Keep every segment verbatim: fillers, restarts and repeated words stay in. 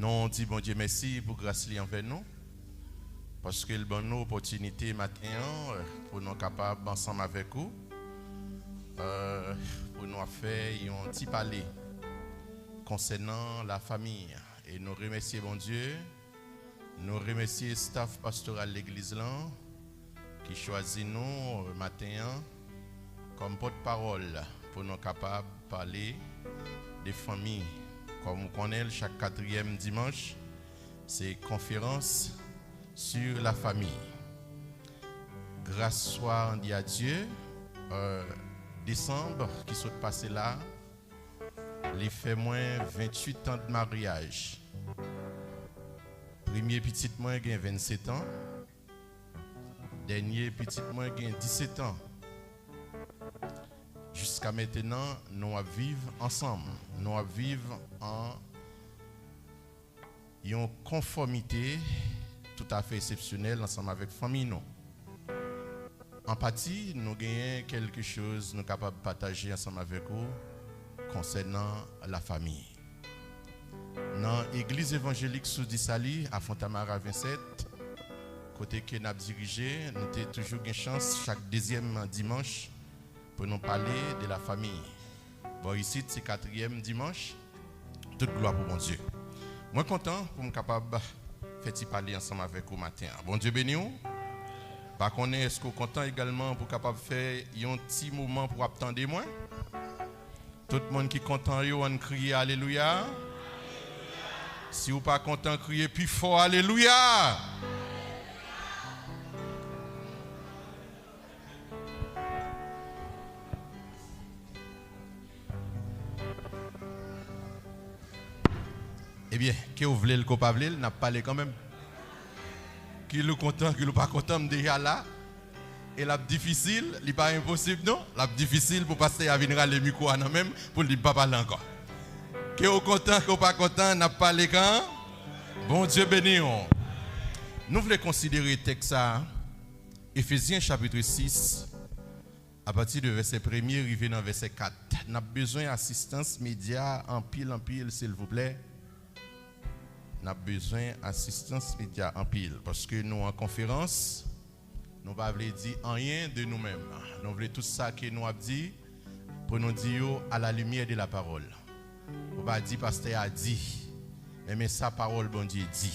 Nou di Bondye mèsi pou gras li anvè nou, paske l ban nou opòtinite maten an, euh, pou nou kapab ansanm avèk ou, euh, pou nou ap fè yon ti pale konsènan lafanmi. E nou remèsye Bondye, nou remèsye staff pastoral legliz lan, ki chwazi nou, euh, maten an kòm pòtpawòl pou nou kapab pale de fanmi. Kòm ou konnen l, chak katriyèm dimanch, se konferans sur la famille. Grâce soit rendue à Dieu, euh, desanm ki sot pase la, li fè mwen venntuit an de maryaj. Premye pitit mwen gen vennsetan. Dènye pitit mwen gen disetan. Jiska mentenan, nou ap viv ansanm. Nou ap viv an yon konfòmite toutafè eksepsyonèl ansanm avèk fanmi nou. An pati, nou genyen kèlke choz nou kapab pataje ansanm avèk ou konsènan lafanmi. Nan Egliz Evanjelik Soudi Sali a Fontamara vennsèt, kote ke n ap dirije, nou te toujou gen chans chak dezyèm dimanch pou nou pale de lafanmi. Bò isit, se katriyèm dimanch. Tout glwa pou Bondye. Mwen kontan pou m kapab fè ti pale ansanm avèk ou maten an. Bondye beni w. Pa konnen èske w kontan egalman pou w kapab fè yon ti moman pou w ap tande mwen? Tout moun ki kontan yo, ann kriye alelouya. Si w pa kontan, kriye pi fò alelouya. Ebyen, ke w vle l, ke w pa vle l, n ap pale kanmenm. Ke l ou kontan, ke l ou pa kontan, m deja la. E l ap difisil, li pa enposib non. L ap difisil pou pastè a vin rale mikwo a nan men m pou l di m pa pale ankò. Ke w kontan, ke w pa kontan, n ap pale kan. Bondye beni w. Nou vle konsidere tèks sa a, Efezyen chapit sis, apati de vèsè premye rive nan vèsè kat. N ap bezwen asistans medya anpil, anpil, silvouplè. N ap bezwen asistans medya anpil, paske nou an konferans, nou pa vle di anyen de nou menm. Nou vle tout sa ke nou ap di, pou nou di yo à la lumière de la parole. Ou pa di pastè a di, men, men sa pawòl Bondye di.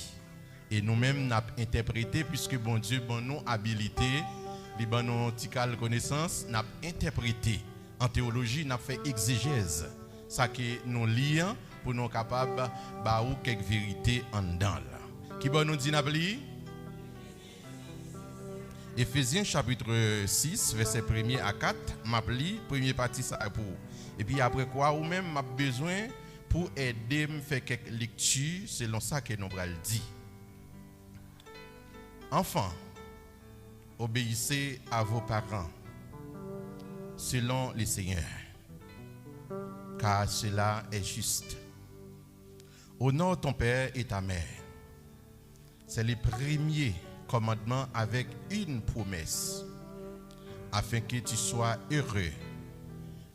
E nou menm, n ap entèprete, piske Bondye ban nou abilite, li ban nou yon ti kal konesans, n ap entèprete. An teyoloji, n ap fè egzejèz sa ke nou li an pou nou kapab ba ou kèk verite anndan l. Kibò nou di n ap li? Efezyen chapit sis, vèsè premye a kat, m ap li premye pati sa a pou ou. Epi apre kwa, ou menm, m ap bezwen pou w ede m fè kèk lekti selon sa ke nou pral di. Enfants, obéissez à vos parents, selon le Seigneur, car cela est juste. Honore ton père et ta mère. C'est le premier commandement avec une promesse, afin que tu sois heureux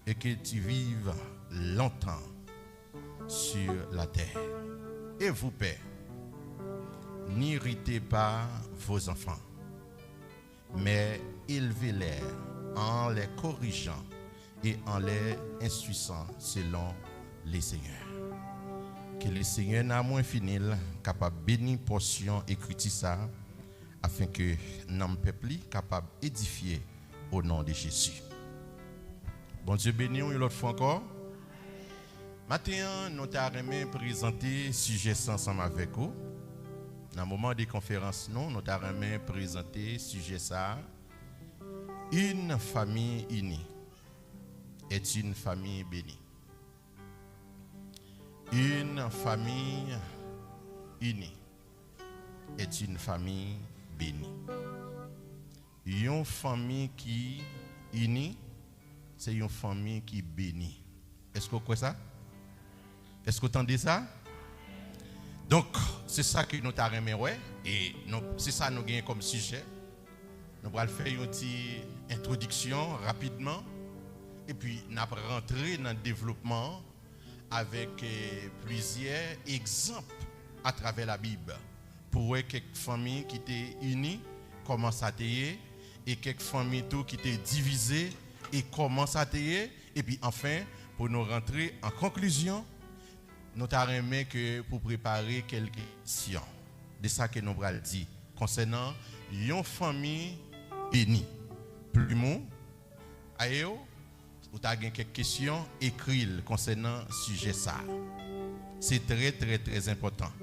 et que tu vives longtemps sur la terre. Et vous, pères, n'irritez pas vos enfants, mais élevez-les en les corrigeant et en les instruisant selon le Seigneur. Ke Lesenyè nan mwen fini l kapab beni pòsyon ekriti sa a, afenke nanm pèp li kapab edifye o non de Jezi. Bondye beni w yon lòt fwa ankò. Maten an, nou ta renmen prezante sijè sa ansanm avèk ou. Nan moman de konferans nou, nou ta renmen prezante sijè sa a. Une famille unie est une famille bénie. Une famille unie est une famille bénie. Yon fanmi ki ini, se yon fanmi ki beni. Èske w kwè sa? Èske w tande sa? Donk, se sa ke nou ta renmen wè, e nou, se sa nou genyen kòm sijè. Nou pral fè yon ti entwodiksyon rapidman, epi n ap rantre nan devlopman an avèk, eh, plizyè egzanp atravè Labib pou wè kèk fanmi ki te ini, kòman sa te ye, e kèk fanmi tou ki te divize, e kòman sa te ye, epi anfen, pou nou rantre an konklizyon, nou ta renmen ke pou prepare kèlke kesyon de sa ke nou pral di konsènan yon fanmi beni. Plim ou, ayo, ou ta gen kèk kesyon, ekri l konsènan sijè sa a. Se trè, trè, trè enpòtan.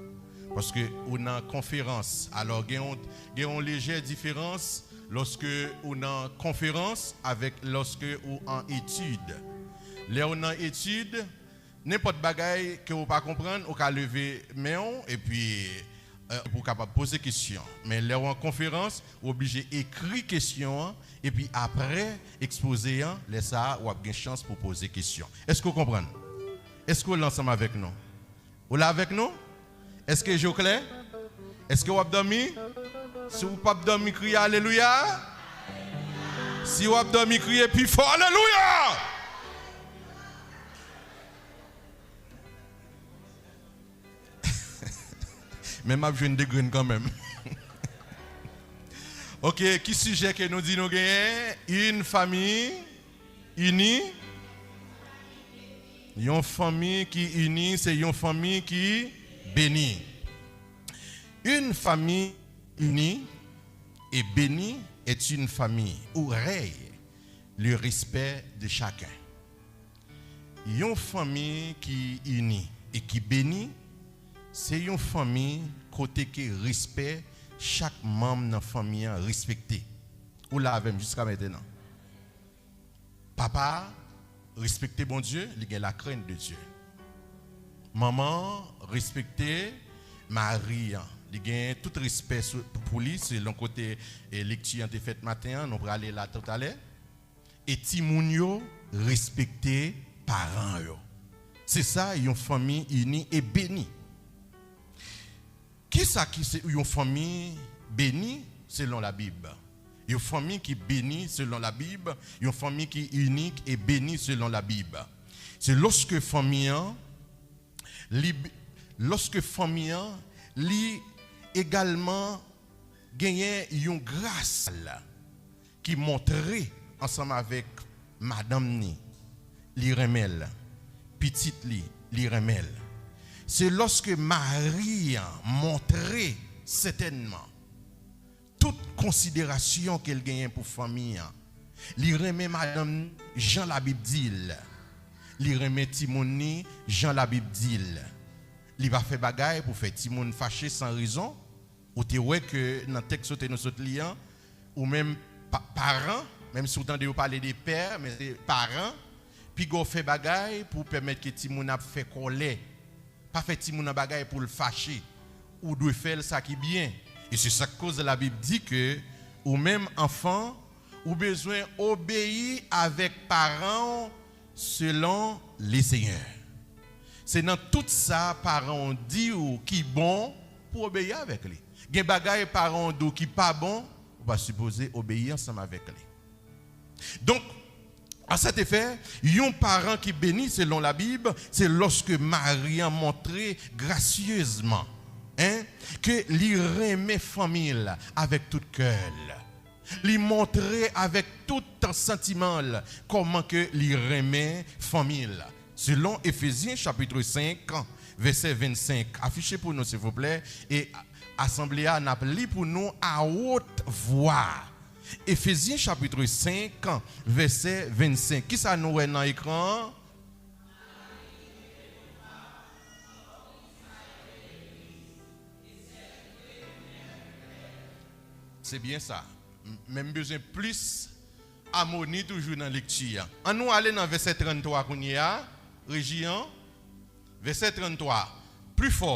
Paske ou nan konferans. Alò, gen yon, gen yon lejè diferans lòske ou nan konferans avèk lòske ou an etid. Lè ou nan etid, nenpòt bagay ke ou pa konprann, ou ka leve men w epi, eh, pou w kapab poze kesyon. Men lè ou an konferans, ou oblije ekri kesyon an, epi apre ekspoze an, lè sa a, w ap gen chans pou poze kesyon. Èske w konprann? Èske w la ansanm avèk nou? Ou la avèk nou? Èske je w klè? Èske w ap dòmi? Si w p ap dòmi, kriye alelouya. Si w ap dòmi, kriye pi fò, alelouya! Men m ap jwenn de grenn kanmenm. Ok, ki sijè ke nou di nou genyen? Une famille unie. Yon fanmi ki ini, se yon fanmi ki beni. Une famille unie et bénie est une famille où règne le respect de chacun. Yon fanmi ki ini e ki beni, se yon fanmi kote ke respè chak manm nan fanmi an respekte. Ou la avè m jiska mentenan. Papa a respekte Bondye, li gen la crainte de Dieu. Manman an respekte mari an, li gen tout respè sou, pou li, selon kote, e, lekti an te fèt maten an, nou prale la toutalè. E timoun yo respekte paran yo. Se sa yon fanmi ini e beni. Kisa ki se yon fanmi beni selon Labib? Yon fanmi ki beni selon Labib, yon fanmi ki ini e beni selon Labib. Se lòske fanmi an, li, lòske fanmi an, li egalman genyen yon gras ki montre ansanm avèk madanm ni, li renmen l, pitit li, li renmen l. Se lòske mari an montre sètènman tout konsiderasyon ke l genyen pou fanmi an. Li renmen madanm ni jan Labib di l. Li renmen timoun ni jan Labib di l. Li pa fè bagay pou fè timoun fache san rezon. Ou te wè ke nan tèks kote nou sot li an, ou menm pa, paran, menm si w tande yo pale de pè, men se paran, piga w fè bagay pou pèmèt ke timoun ap fè kòlè. Pa fè timoun nan bagay pou l fache. Ou dwe fè l sa ki byen. E se sa k koz Labib di ke ou menm anfan, ou bezwen obeyi avèk paran w selon Lesenyè. Se nan tout sa paran w di w ki bon pou w obeyi avèk li. Gen bagay paran w di w ki pa bon, ou pa sipoze obeyi ansanm avèk li. Donk, à cet effet, yon paran ki beni selon Labib, se lòske mari an montre grasyezman, en, ke li renmen fanmi l avèk tout kè l. Li montre avèk tout santiman l kòman ke li renmen fanmi l. Selon Efezyen chapit senk, vèsè vennsenk, afiche pou nou silvouplè, e asanble a n ap li pou nou a wot vwa. Efezyen chapit senk, vèsè vennsenk. Kisa nou wè nan ekran an? Se byen sa. M-, men m bezwen plis amoni toujou nan lekti a. Ann nou ale nan vèsè tranntwa kounye a, reji an. Vèsè tranntwa. Pli fò.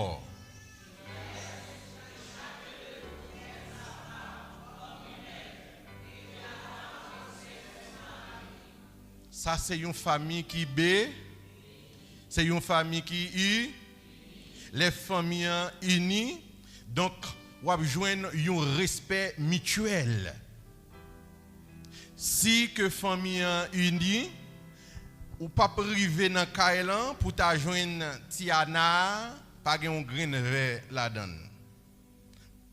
Sa se yon fanmi ki be, se yon fanmi ki i, lè fanmi an ini, donk w ap jwenn yon respè mityèl. Si ke fanmi an ini, ou p ap rive nan kay lan pou ta jwenn ti Ana, pa gen yon grenn vè ladan l.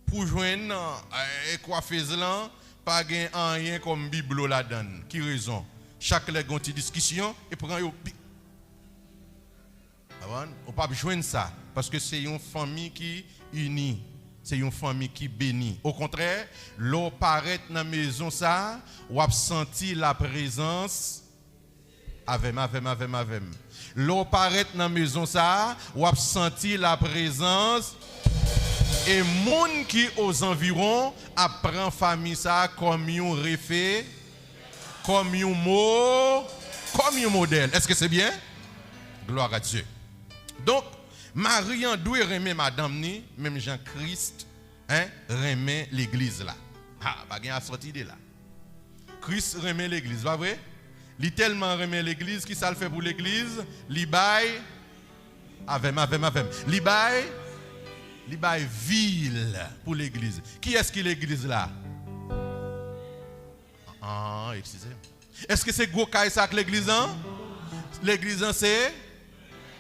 Pou jwenn, eh, kwafez lan, pa gen anyen kòm biblo ladan l. Ki rezon? Chak lè gen yon ti diskisyon, e pran yo pi-, Amen. Ou p ap jwenn sa, paske se yon fanmi ki ini, se yon fanmi ki beni. Okontrè, lè w parèt nan mezon sa a, w ap santi laprezans, avè m, avè m, avè m, avè m. Lè w parèt nan mezon sa a, w ap santi laprezans, e moun ki ozanviwon ap pran fanmi sa a kòm yon refe-, kòm yon mo-, kòm yon modèl. Èske se byen? Gloire à Dieu. Donk, mari an dwe renmen madanm ni, menm jan Kris, en, renmen legliz la. Ha, pa gen a sòti de la. Kris renmen legliz, pa vre? Li tèlman renmen legliz, ki sa l fè pou legliz? Li bay, avè m, avè m, avè m. Li bay, li bay vi l pou legliz. Kiyès ki legliz la? Ah, eskize m. Èske se gwo kay sa k legliz lan? Legliz lan se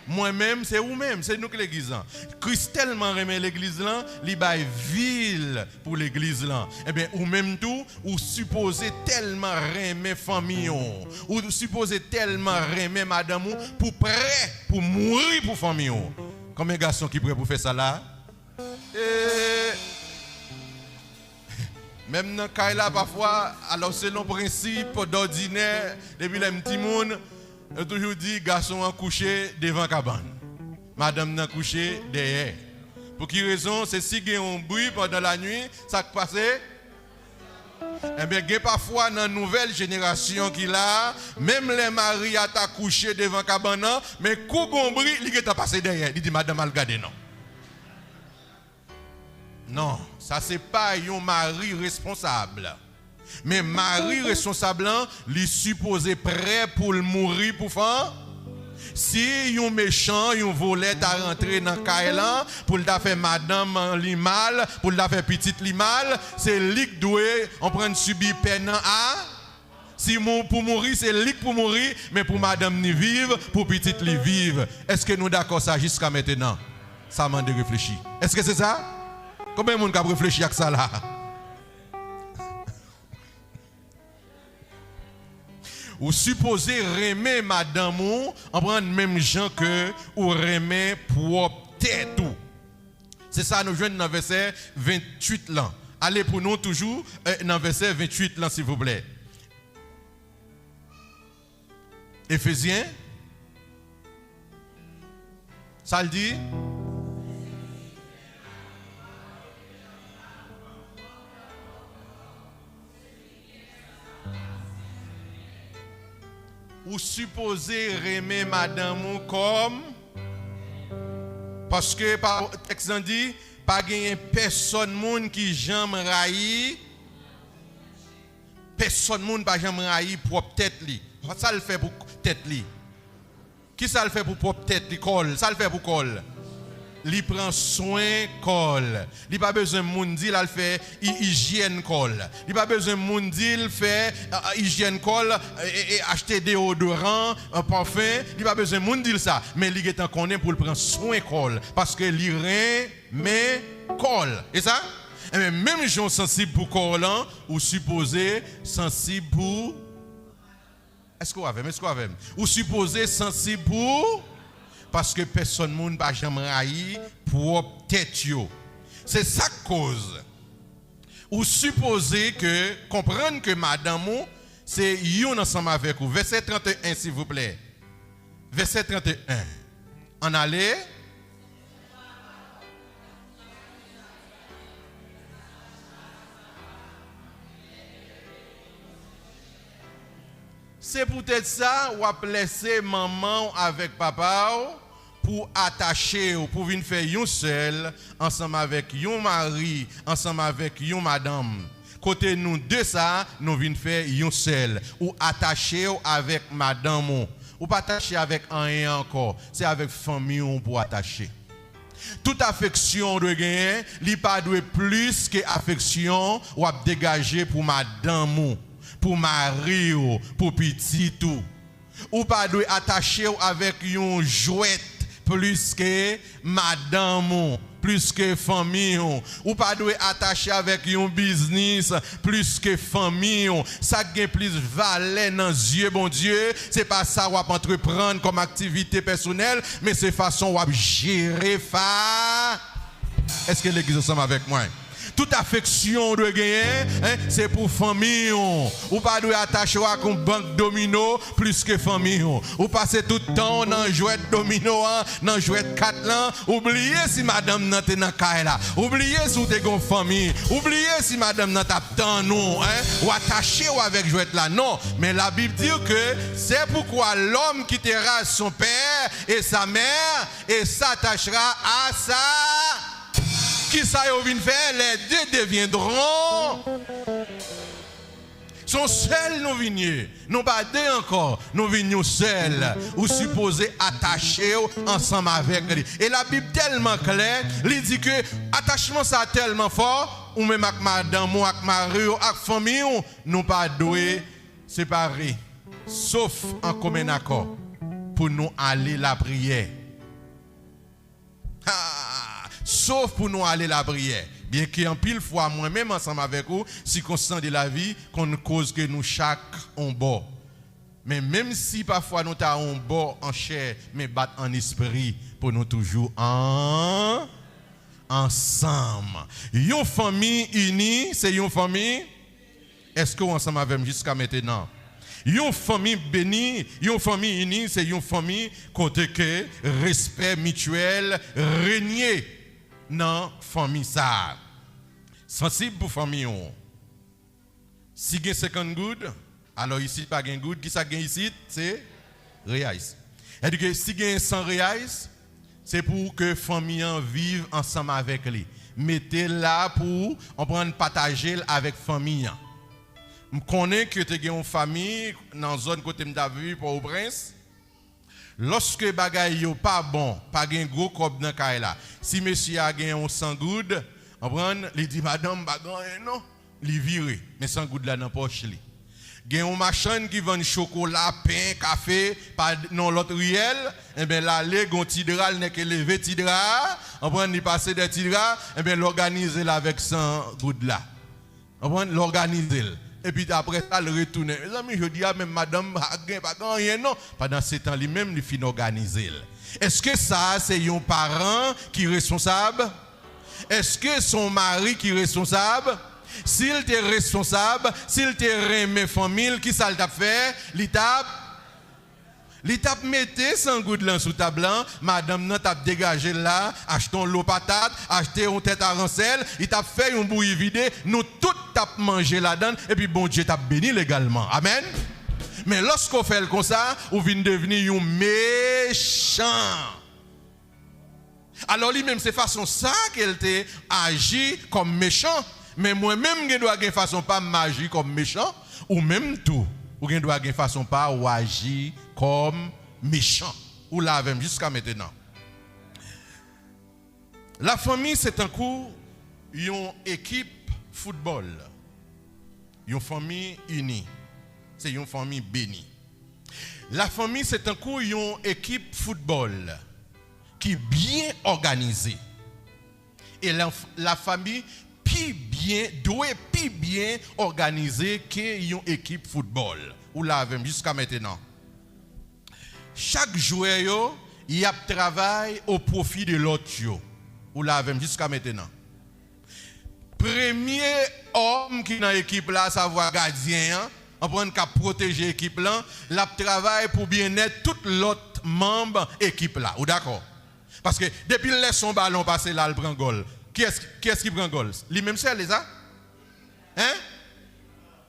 mwen menm, se ou menm, se nou k legliz lan. Kris tèlman renmen legliz lan, li bay vi l pou legliz lan. Ebyen, ou menm tou, ou sipoze tèlman renmen fanmi w. Ou sipoze tèlman renmen madanm ou pou prè pou mouri pou fanmi w. Konbyen gason ki prè pou fè sa la? E menm nan kay la, pafwa, alò, selon prensip dòdinè, depi lè m timoun, yo toujou di gason an kouche devan kabann, madanm nan kouche dèyè. Pou ki rezon? Se si gen yon bri pandan lannuit, sa k pase? Enben, gen pafwa nan nouvèl jenerasyon ki la a, menm lè mari a ta kouche devan kabann nan, men kou gon bri, li gentan pase dèyè. Li di, "Madanm, al gade non." Non, sa se pa yon mari responsab. Men mari responsab lan, li sipoze prè pou l mouri pou fan. Si yon mechan, yon vòlè ta rantre nan kay lan, pou l ta fè madanm li mal, pou l ta fè pitit li mal, se li k dwe, anprann, sibi pèn nan a. Si mou-, pou mouri, se li k pou mouri, men pou madanm ni viv, pou pitit li viv. Èske nou dakò sa jiska mentenan? Sa mande reflechi. Èske se sa? Konbyen moun k ap reflechi ak sa la? Ou sipoze renmen madanm ou, anprann, menm jan ke ou renmen pwòp tèt ou. Se sa nou jwenn nan vèsè venntuit lan. Ale pou nou toujou, eh, nan vèsè venntuit lan, silvouplè. Efezyen, sa l di? Ou sipoze renmen madanm ou kòm, paske pa, tèks lan di, pa genyen pèsòn moun ki janm rayi, pèsòn moun pa janm rayi pwòp tèt li. Sa l fè pou tèt li? Ki sa l fè pou pwòp tèt li, kò l? Sa l fè pou kò l? Li pran swen kò l. Li pa bezwen moun di l al fè i-, ijyèn kò l. Li pa bezwen moun di l fè, a, a, ijyèn kò l, e, e, e, achte deyodoran, e, pafen. Li pa bezwen moun di l sa. Men li gentan konnen pou l pran swen kò l. Paske li renmen kò l. E sa? Enben, menm jan w sansib pou kò w lan, ou sipoze sansib pou Èske w avè m? Èske w avè m? Ou sipoze sansib pou, paske pèsòn moun pa janm rayi pwòp tèt yo. Se sa k koz ou sipoze ke konprann ke madanm ou se youn ansanm avèk ou. Vèsè trannteyen, silvouplè. Vèsè trannteyen. Ann ale. Se poutèt sa, w ap lèse manman w avèk papa w pou w atache w, pou w vin fè yon sèl ansanm avèk yon mari, ansanm avèk yon madanm. Kote nou de sa, nou vin fè yon sèl. Ou atache w avèk madanm ou. Ou pa atache avèk anyen ankò. Se avèk fanmi w pou w atache. Tout afeksyon w dwe genyen, li pa dwe plis ke afeksyon w ap degaje pou madanm ou, pou mari w, pou pitit ou. Ou pa dwe atache w avèk yon jwèt, plis ke madanm ou, plis ke fanmi w. Ou pa dwe atache avèk yon biznis plis ke fanmi w. Sa k gen plis valè nan zye Bondye, se pa sa w ap antreprann kòm aktivite pèsonèl, men se fason w ap jere fa. Èske legliz ansanm avèk mwen? Tout afeksyon w dwe genyen, en, se pou fanmi w. Ou pa dwe atache w ak yon bank domino plis ke fanmi w. Ou pase tout tan w nan jwèt domino an, nan jwèt kat lan, ou bliye si madanm nan te nan kay la. Ou bliye si w te gen yon fanmi. Ou bliye si madanm nan t ap tann ou, en. Ou atache w avèk jwèt la. Non, men Labib di ke c'est pourquoi l'homme quittera son père et sa mère et s'attachera à sa. Kisa yo vin fè? Les deux deviendront. Se yon sèl nou vin ye. Nou pa de ankò. Nou vin yon sèl. Ou sipoze atache w ansanm avèk li. E Labib tèlman klè, li di ke atachman sa tèlman fò, ou menm ak madanm ou, ak mari w, ak fanmi w, nou pa dwe separe. Sof an komen akò pou nou ale lapriyè. Ha! Sof pou nou ale lapriyè. Byenke anpil fwa mwen menm ansanm avèk ou, sikonstans de lavi konn koz ke nou chak on bò. Men menm si pafwa nou ta on bò an chè, men bat an espri pou nou toujou an, ansanm. Yon fanmi ini, se yon fanmi Èske w ansanm avè m jiska mentenan? Yon fanmi beni, yon fanmi ini, se yon fanmi kote ke respè mityèl renye nan fanmi sa a. Sansib pou fanmi w. Si gen senkant goud, alò isit pa gen goud, kisa k gen isit? Se reais. Sètadi ke si gen san reais, se pou ke fanmi an viv ansanm avèk li. Mete l la pou w, konprann, pataje l avèk fanmi an. M konnen ke te gen yon fanmi nan zòn kote m t ap viv, Pòtoprens. Lòske bagay yo pa bon, pa gen gwo kòb nan kay la. Si mesye a gen yon san goud, konprann, li di, "Madanm, m pa gen anyen non." Li vire, men san goud la nan pòch li. Gen yon machann ki vann chokola, pen, kafe, pa nan lòt riyèl, enben, l ale, gen yon ti dra, l nèke leve ti dra a, konprann, li pase dèyè ti dra, enben, l òganize l avèk san goud la. Konprann? L òganize l. Epi apre sa, l retounen. Mezanmi, jodi a menm madanm pa gen, pa gen anyen non. Pandan se tan, li menm, li fin òganize l. Èske sa a se yon paran ki responsab? Èske se yon mari ki responsab? Si l te responsab, si l te renmen fanmi l, kisa l t ap fè? Li t ap Li t ap mete san goud lan sou tab lan, madanm nan t ap degaje l la, achte yon lo patat, achte yon tèt aransèl, li t ap fè yon bouyi vide, nou tout t ap manje ladan l, epi Bondye t ap beni l egalman. Amèn. Men lòske w fè l konsa, ou vin devni yon mechan. Alò, li menm, se fason sa ke l te aji kòm mechan. Men mwen menm, m gen dwa gen fason pa m aji kòm mechan. Ou menm tou, ou gen dwa gen fason pa w aji kòm mechan. Ou la avè m jiska mentenan. Lafanmi se tankou yon ekip foutbòl. Yon fanmi ini. Se yon fanmi beni. Lafanmi se tankou yon ekip foutbòl ki byen òganize. E la, lafanmi pi byen, dwe pi byen òganize ke yon ekip foutbòl. Ou la avè m jiska mentenan. Chak jwè yo, y ap travay o pwofi de lòt yo. Ou la avè m jiska mentenan. Premye òm ki nan ekip la, savwa gadyen an, konprann, k ap pwoteje ekip lan, l ap travay pou byennèt tout lòt manm ekip la. Ou dakò? Paske depi l lèse yon balon pase la, l pran gòl. Kiyès, kiyès ki pran gòl? Li menm sèl, e sa? Hein?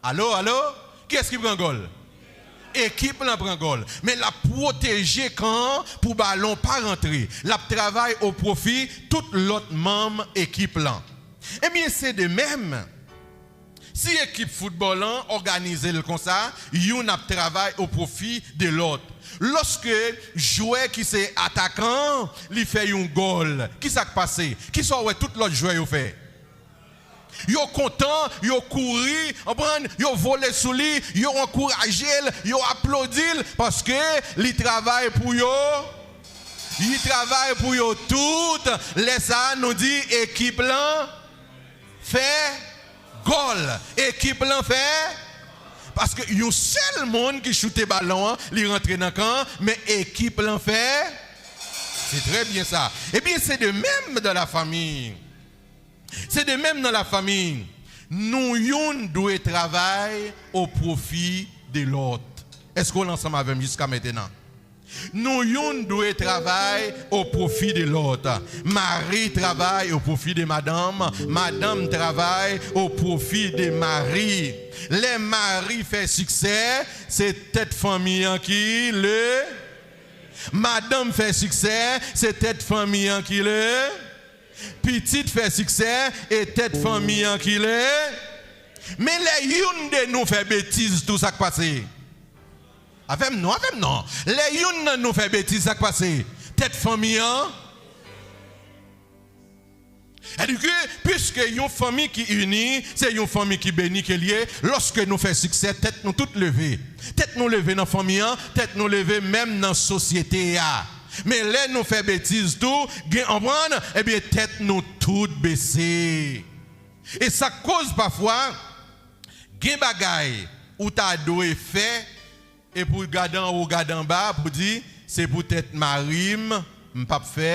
Alo, alo? Kiyès ki pran gòl? Ekip lan pran gòl. Men l ap pwoteje kan an pou balon pa rantre. L ap travay o pwofi tout lòt manm ekip lan. Ebyen, se de menm. Si ekip foutbòl lan òganize l konsa, youn ap travay o pwofi de lòt. Lòske jwè ki se atakan an, li fè yon gòl, kisa k pase? Kisa w wè tout lòt jwè yo fè? Yo kontan, yo kouri, konprann, yo vole sou li, yo ankouraje l, yo aplodi l, paske li travay pou yo. Li travay pou yo tout. Lè sa a, nou di ekip lan fè gòl. Ekip lan fè. Paske yon sèl moun ki choute balon an, li rantre nan kan, men ekip lan fè. Se trè byen sa. Ebyen, se de menm dans la famille. Se de menm dans la famille. Nou youn dwe travay au profit de l'autre. Èske w la ansanm avè m jiska mentenan? Nou youn dwe travay au profit de l'autre. Mari travay au profit de madanm, madanm travay au profit de mari. Lè mari fè siksè, se tèt fanmi an ki le. Madanm fè siksè, se tèt fanmi an ki le. Pitit fè siksè, e tèt fanmi an ki le. Men lè youn de nou fè betiz tou, sa k pase? Avè m non, avè m non. Lè youn nan nou fè betiz, sa k pase? Tèt fanmi an. Sètadi ke, piske yon fanmi ki ini, se yon fanmi ki beni ke l ye, lòske nou fè siksè, tèt nou tout leve. Tèt nou leve nan fanmi an, tèt nou leve menm nan sosyete a. Men lè nou fè betiz tou, gen, konprann, ebyen, tèt nou tout bese. E sa k koz pafwa, gen bagay ou ta dwe fè, epi w gade anwo, w gade anba, pou di, se poutèt mari m, m p ap fè.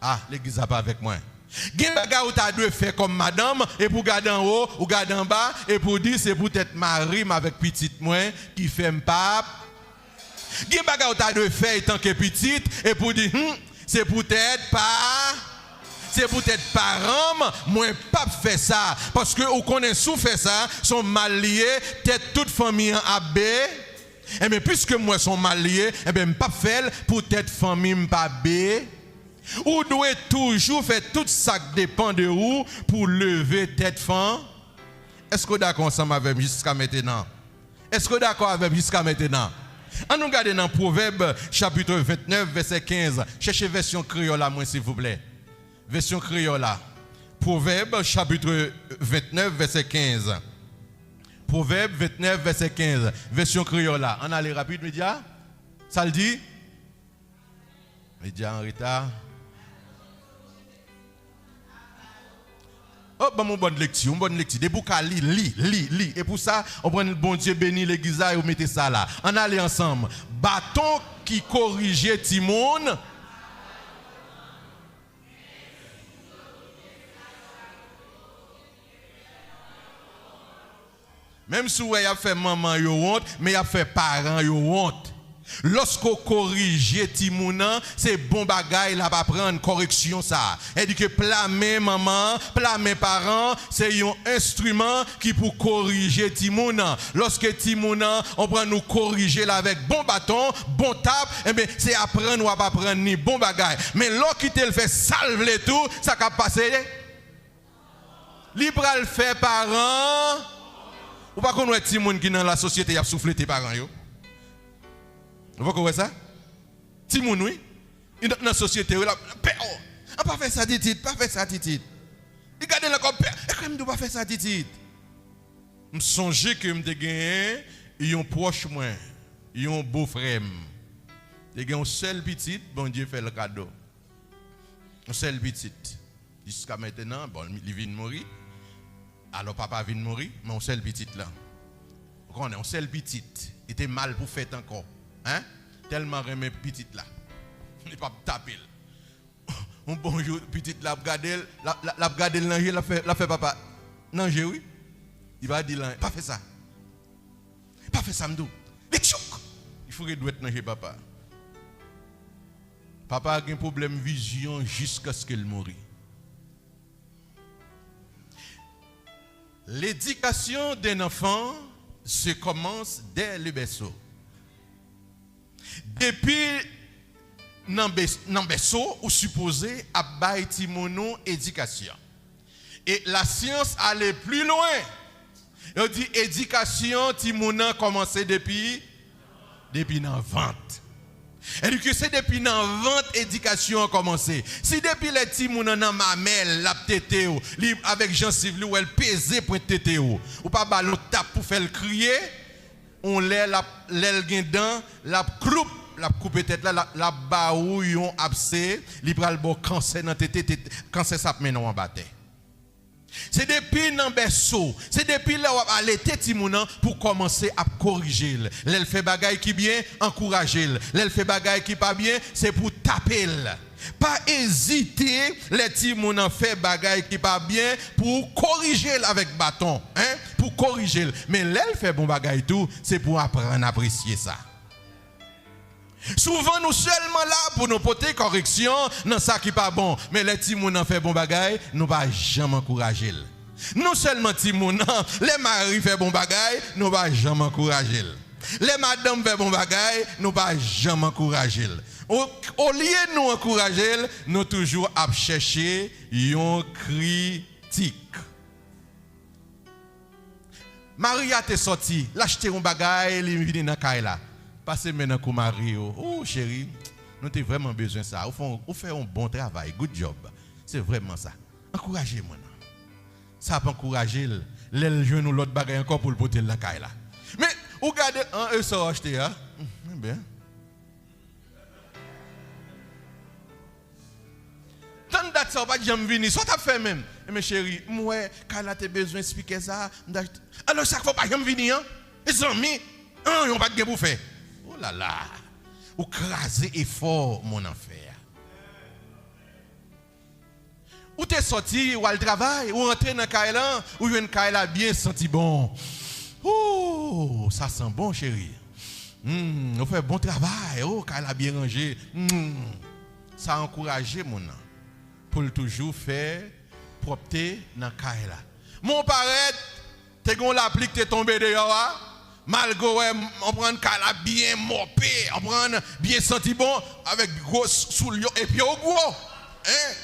Ah, legliz la pa avèk mwen. Gen bagay ou ta dwe fè kòm madanm, epi w gade anwo, w gade anba, epi w di, se poutèt mari m avèk pitit mwen ki fè m p ap. Gen bagay ou ta dwe fè etanke pitit, epi w di, hmm, se poutèt pa, se poutèt paran m, mwen p ap fè sa. Paske ou konnen si w fè sa, se yon mal li ye, tèt tout fanmi an ap be. Enben, piske m wè se yon mal li ye, enben, m p ap fè l poutèt fanmi m pa be. Ou dwe toujou fè tout sa k depann de ou pou leve tèt fan. Èske w dakò ansanm avè m jiska mentenan? Èske w dakò avè m jiska mentenan? Ann nou gade nan Pwovèb, chapit vennèf, vèsè kenz. Chèche vèsyon kreyòl la mwen, silvouplè. Vèsyon kreyòl la. Pwovèb, chapit vennèf, vèsè kenz. Pwovèb vennèf, vèsè kenz. Vèsyon kreyòl la. Ann ale rapid, medya. Sa l di? Medya an reta. Oh, ban m yon bòn lekti, yon bòn lekti. Depi w ka li, li, li, li. E pou sa, w pran Bondye beni legliz la, yo mete sa la. Ann ale ansanm. Baton ki korije timoun. Menm si w wè y ap fè manman yo wont, men y ap fè paran yo wont. Lòske w korije timoun nan, se bon bagay l ap aprann, kòreksyon sa a. Sètadi ke pla men manman an, pla men paran an, se yon enstriman ki pou korije timoun nan. Lòske timoun nan, w pran nou korije l avèk bon baton, bon tap, enben, se aprann w ap aprann li bon bagay. Men lè w kite l fè sa l vle tou, sa k ap pase? Li pral fè paran. Ou pa konn wè timoun ki nan lasosyete y ap souflete paran yo? Ou poko wè sa? Timoun, wi. Li nan, nan sosyete yo, l ap pè, oh, an pa fè sa titit, pa fè sa titit. Li gade l ankò, pè, e kè m di w pa fè sa titit. M sonje ke m te genyen yon pwòch mwen, yon bofrè m. Te gen yon sèl pitit, Bondye fè l kado. Yon sèl pitit. Jiska mentenan, bon, li vin mouri. Alò, papa vin mouri, men yon sèl pitit lan. Ou konnen, yon sèl pitit. Li te mal pou fèt ankò. Hein? Tèlman renmen pitit la. Li p ap tape l. Yon bon jou, pitit la ap gade l, l ap, l ap, l ap gade l nan je, l ap fè, l ap fè papa nan je, wi. Li pa di l anyen. Pa fè sa. Pa fè sa, m di w. Li tchouk! Li foure dwèt nan je papa. Papa a gen pwoblèm vizyon jiskaske l mouri. L'éducation d'un enfant se commence dès le berceau. Depi nan bè-, nan bèso, ou sipoze ap bay timoun ou edikasyon. E lasyans ale pli lwen. Yo di edikasyon timoun nan kòmanse depi, depi nan vant. Sètadi ke se depi nan vant edikasyon an kòmanse. Si depi lè timoun nan nan mamèl, l ap tete w, li avèk jansiv li, ou wè l peze pwent tete w, ou pa ba l yon tap pou fè l kriye, yon lè l ap, lè l gen dan, l ap kloup, l ap koupe tèt la, l ap, l ap ba ou yon abse, li pral ba w kansè nan tete, tete, kansè sa ap mennen w anba tè. Se depi nan bèso, se depi lè w ap alete timoun nan pou w kòmanse ap korije l. Lè l fè bagay ki byen, ankouraje l. Lè l fè bagay ki pa byen, se pou w tape l. Pa ezite lè timoun nan fè bagay ki pa byen pou w korije l avèk baton, en, pou w korije l. Men lè l fè bon bagay tou, se pou w aprann apresye sa. Souvan, nou sèlman la pou nou pote kòreksyon nan sa ki pa bon. Men lè timoun nan fè bon bagay, nou pa janm ankouraje l. Non sèlman timoun nan, lè mari fè bon bagay, nou pa janm ankouraje l. Lè madanm fè bon bagay, nou pa janm ankouraje l. O, olye nou ankouraje l, nou toujou ap chèche yon kritik. Mari a te sòti, l achte yon bagay, li vini nan kay la. Pase men nan kou mari w. O, cheri, nou te vrèman bezwen sa. Ou fè yon, ou fè yon bon travay. Good job. Se vrèman sa. Ankouraje moun nan. Sa ap ankouraje l. Lè l jwenn yon lòt bagay ankò pou l pote l nan kay la. Men, ou gade, an, e sa w achte a? Hmm, byen. Tann dat sa w pa t janm vini, sa w t ap fè menm? Enben cheri, m wè kay la te bezwen spikè sa, m t achte. Alò sa k fè w pa janm vini an? E zanmi, an, yon pa t gen pou fè. O la la, ou kraze efò moun nan fè a. Ou te sòti, w al travay, ou rantre nan kay lan, ou jwenn kay la byen santi bon. Ooh, sa san bon, cheri. Hmm, ou fè bon travay. Oh, kay la byen ranje. Hmm. Sa ankouraje moun nan pou l toujou fè pwòpte nan kay la. Men w parèt, te gen yon lapli ki te tonbe deyò a, malgre w wè, w konprann, kay la byen mòpe, w konprann, byen santi bon, avèk gwo s-, soulye w, e pye w gwo. Hein?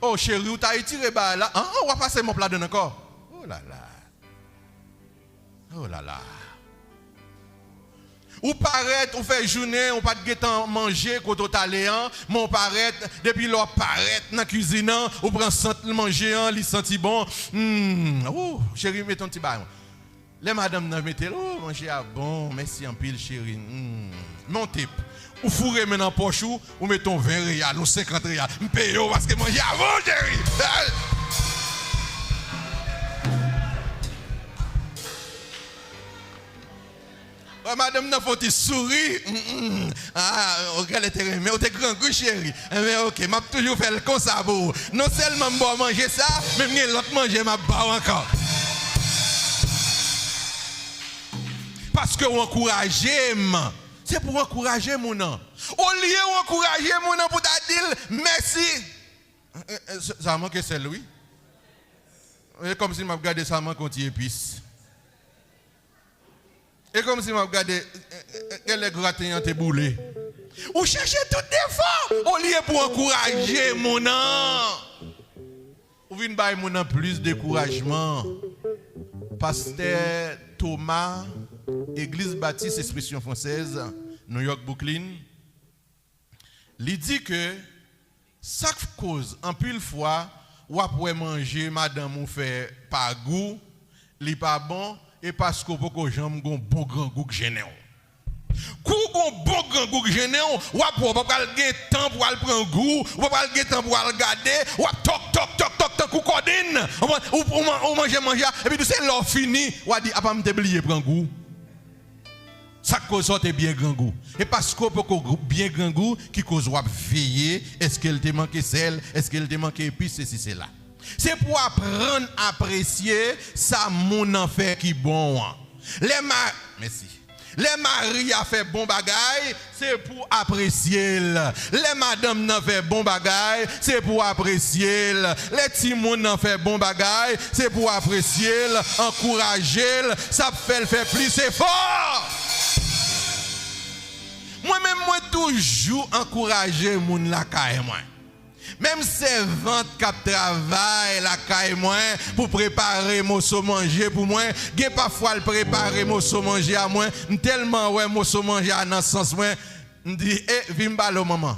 Oh, cheri, ou ta retire bagay la. An, an, w ap pase mòp ladann ankò. Oh la la. Oh la la. Ou parèt, ou fè jounen, ou pa t gentan manje kote w t ale an, men w parèt, depi lè w ap parèt nan kizin an, ou pran sant manje an, li santi bon. Hmm, oh, cheri, mete yon ti bagay. Lè madanm nan mete l, oh, manje a bon, mèsi anpil, cheri. Hmm. Men w tep. Ou foure men nan pòch ou, ou mete yon ven reyal, yon senkant reyal. M peye w paske manje a bon, cheri. Wè, madanm nan fè yon ti souri. Mm, mm. Ah, ou genlè te renmen, ou te grangou, cheri. Enben, oke, m ap toujou fè l konsa pou ou. Non sèlman m ba w manje sa, men m gen lòt manje m ap ba w ankò. Paske w ankouraje m. Se pou w ankouraje moun nan. Olye w ankouraje moun nan pou w ta di l mèsi. Eh, eh, sa, sa manke sèl, wi. E kòmsi m ap gade sa manke yon ti epis. E kòmsi m ap gade, eh, eh, eh, genlè graten an te boule. Ou chèche tout defo olye pou ankouraje moun nan. Ou vin bay moun nan plis dekourajman. Pastè Thomas, Egliz Batis Ekspresyon Fransèz, New York, Brooklyn, li di ke sa k koz anpil fwa w ap wè manje madanm ou fè pa gou, li pa bon, e paske w poko janm gon bon grangou k jennen w. Kou w gon bon grangou k jennen w, w ap wè w pa pral gen tan pou w al pran gou, w pa pral gen tan pou w al gade, w ap tòk, tòk, tòk, tòk, tankou kòdenn. Ou, ou, ou man-, ou manje manje a, epi tou se lè w fini, w a di, apa m te bliye pran gou. Sa k koz sa w te byen grangou. E paske w poko gou-, byen grangou ki koz w ap veye, èske l te manke sèl, èske l te manke epis, sesi, sela. Se pou w aprann apresye sa moun nan fè ki bon an. Lè ma-, mèsi. Lè mari a fè bon bagay, se pou w apresye l. Lè madanm nan fè bon bagay, se pou w apresye l. Lè timoun nan fè bon bagay, se pou w apresye l, ankouraje l, sa ap fè l fè plis efò. Mwen menm, mwen toujou ankouraje moun lakay mwen. Menm sèvant k ap travay lakay mwen pou prepare moso manje pou mwen, gen pafwa l prepare moso manje a mwen, m tèlman wè moso manje a nan sans mwen, m di, "E, vin m pale w, manman.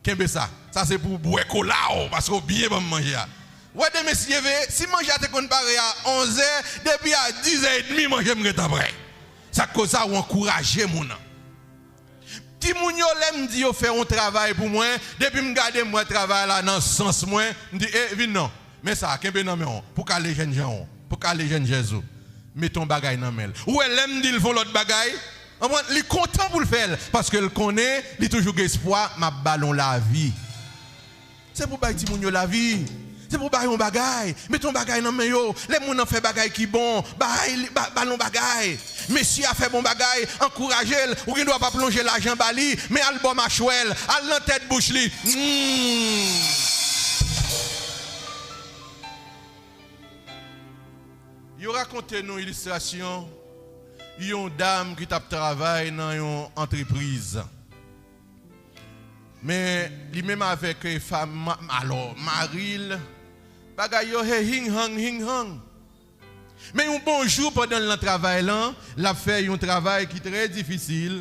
Kenbe sa. Sa se pou w bwè kola w, paske w byen ban m manje a." Wè demen si Dye vle, si manje a te konn pare a onzè, depi a dizè edmi manje m gentan prè. Sa k koz sa, ou ankouraje moun nan. Timoun yo, lè m di yo fè yon travay pou mwen, depi m gade m wè travay la nan sans mwen, m di, e, vin non. Men sa, kenbe nan men w, pou kale jènjan w, pou kale jènjèz ou. Mete yon bagay nan men l. Ou wè, lè m di l fè yon lòt bagay, konprann, li kontan pou l fè l, paske l konnen li toujou gen espwa, m ap ba l yon lavi. Se pou bay timoun yo lavi. Se pou bay yon bagay. Mete yon bagay nan men yo. Lè moun nan fè bagay ki bon, bay li, ba, ba l yon bagay. Mesye a fè bon bagay, ankouraje l. Ou gen dwa pa plonje lajan ba li, men al bò machwè l, al nan tèt bouch li. Hmm. Yo rakonte nou ilistrasyon yon dam ki t ap travay nan yon antrepriz. Men li menm avèk, eh, fanm, ma-, alò, mari l, bagay yo he hing hang, hing hang. Men yon bon jou, pandan l nan travay lan, l ap fè yon travay ki trè difisil,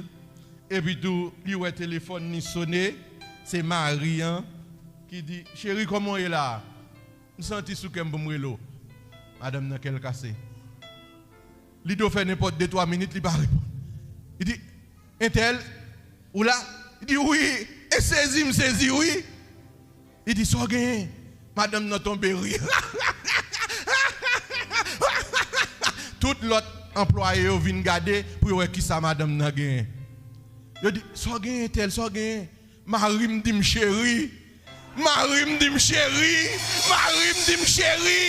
epi tou, li wè telefòn li sone, se mari an ki di, cheri, kòman w ye la? M santi sou kè m pou m rele w. Madanm nan kè l kase. Li do fè nenpòt de twa minit, li pa reponn. Li di, entèl, ou la? Li di, wi, e sezi, m sezi, wi. Li di, sa w genyen? Madanm nan tonbe ri. Tout lòt anplwaye yo vin gade pou yo wè kisa madanm nan genyen. Yo di, sa w genyen, entèl, sa w genyen? Mari m di m cheri. Mari m di m cheri. Mari m di m cheri.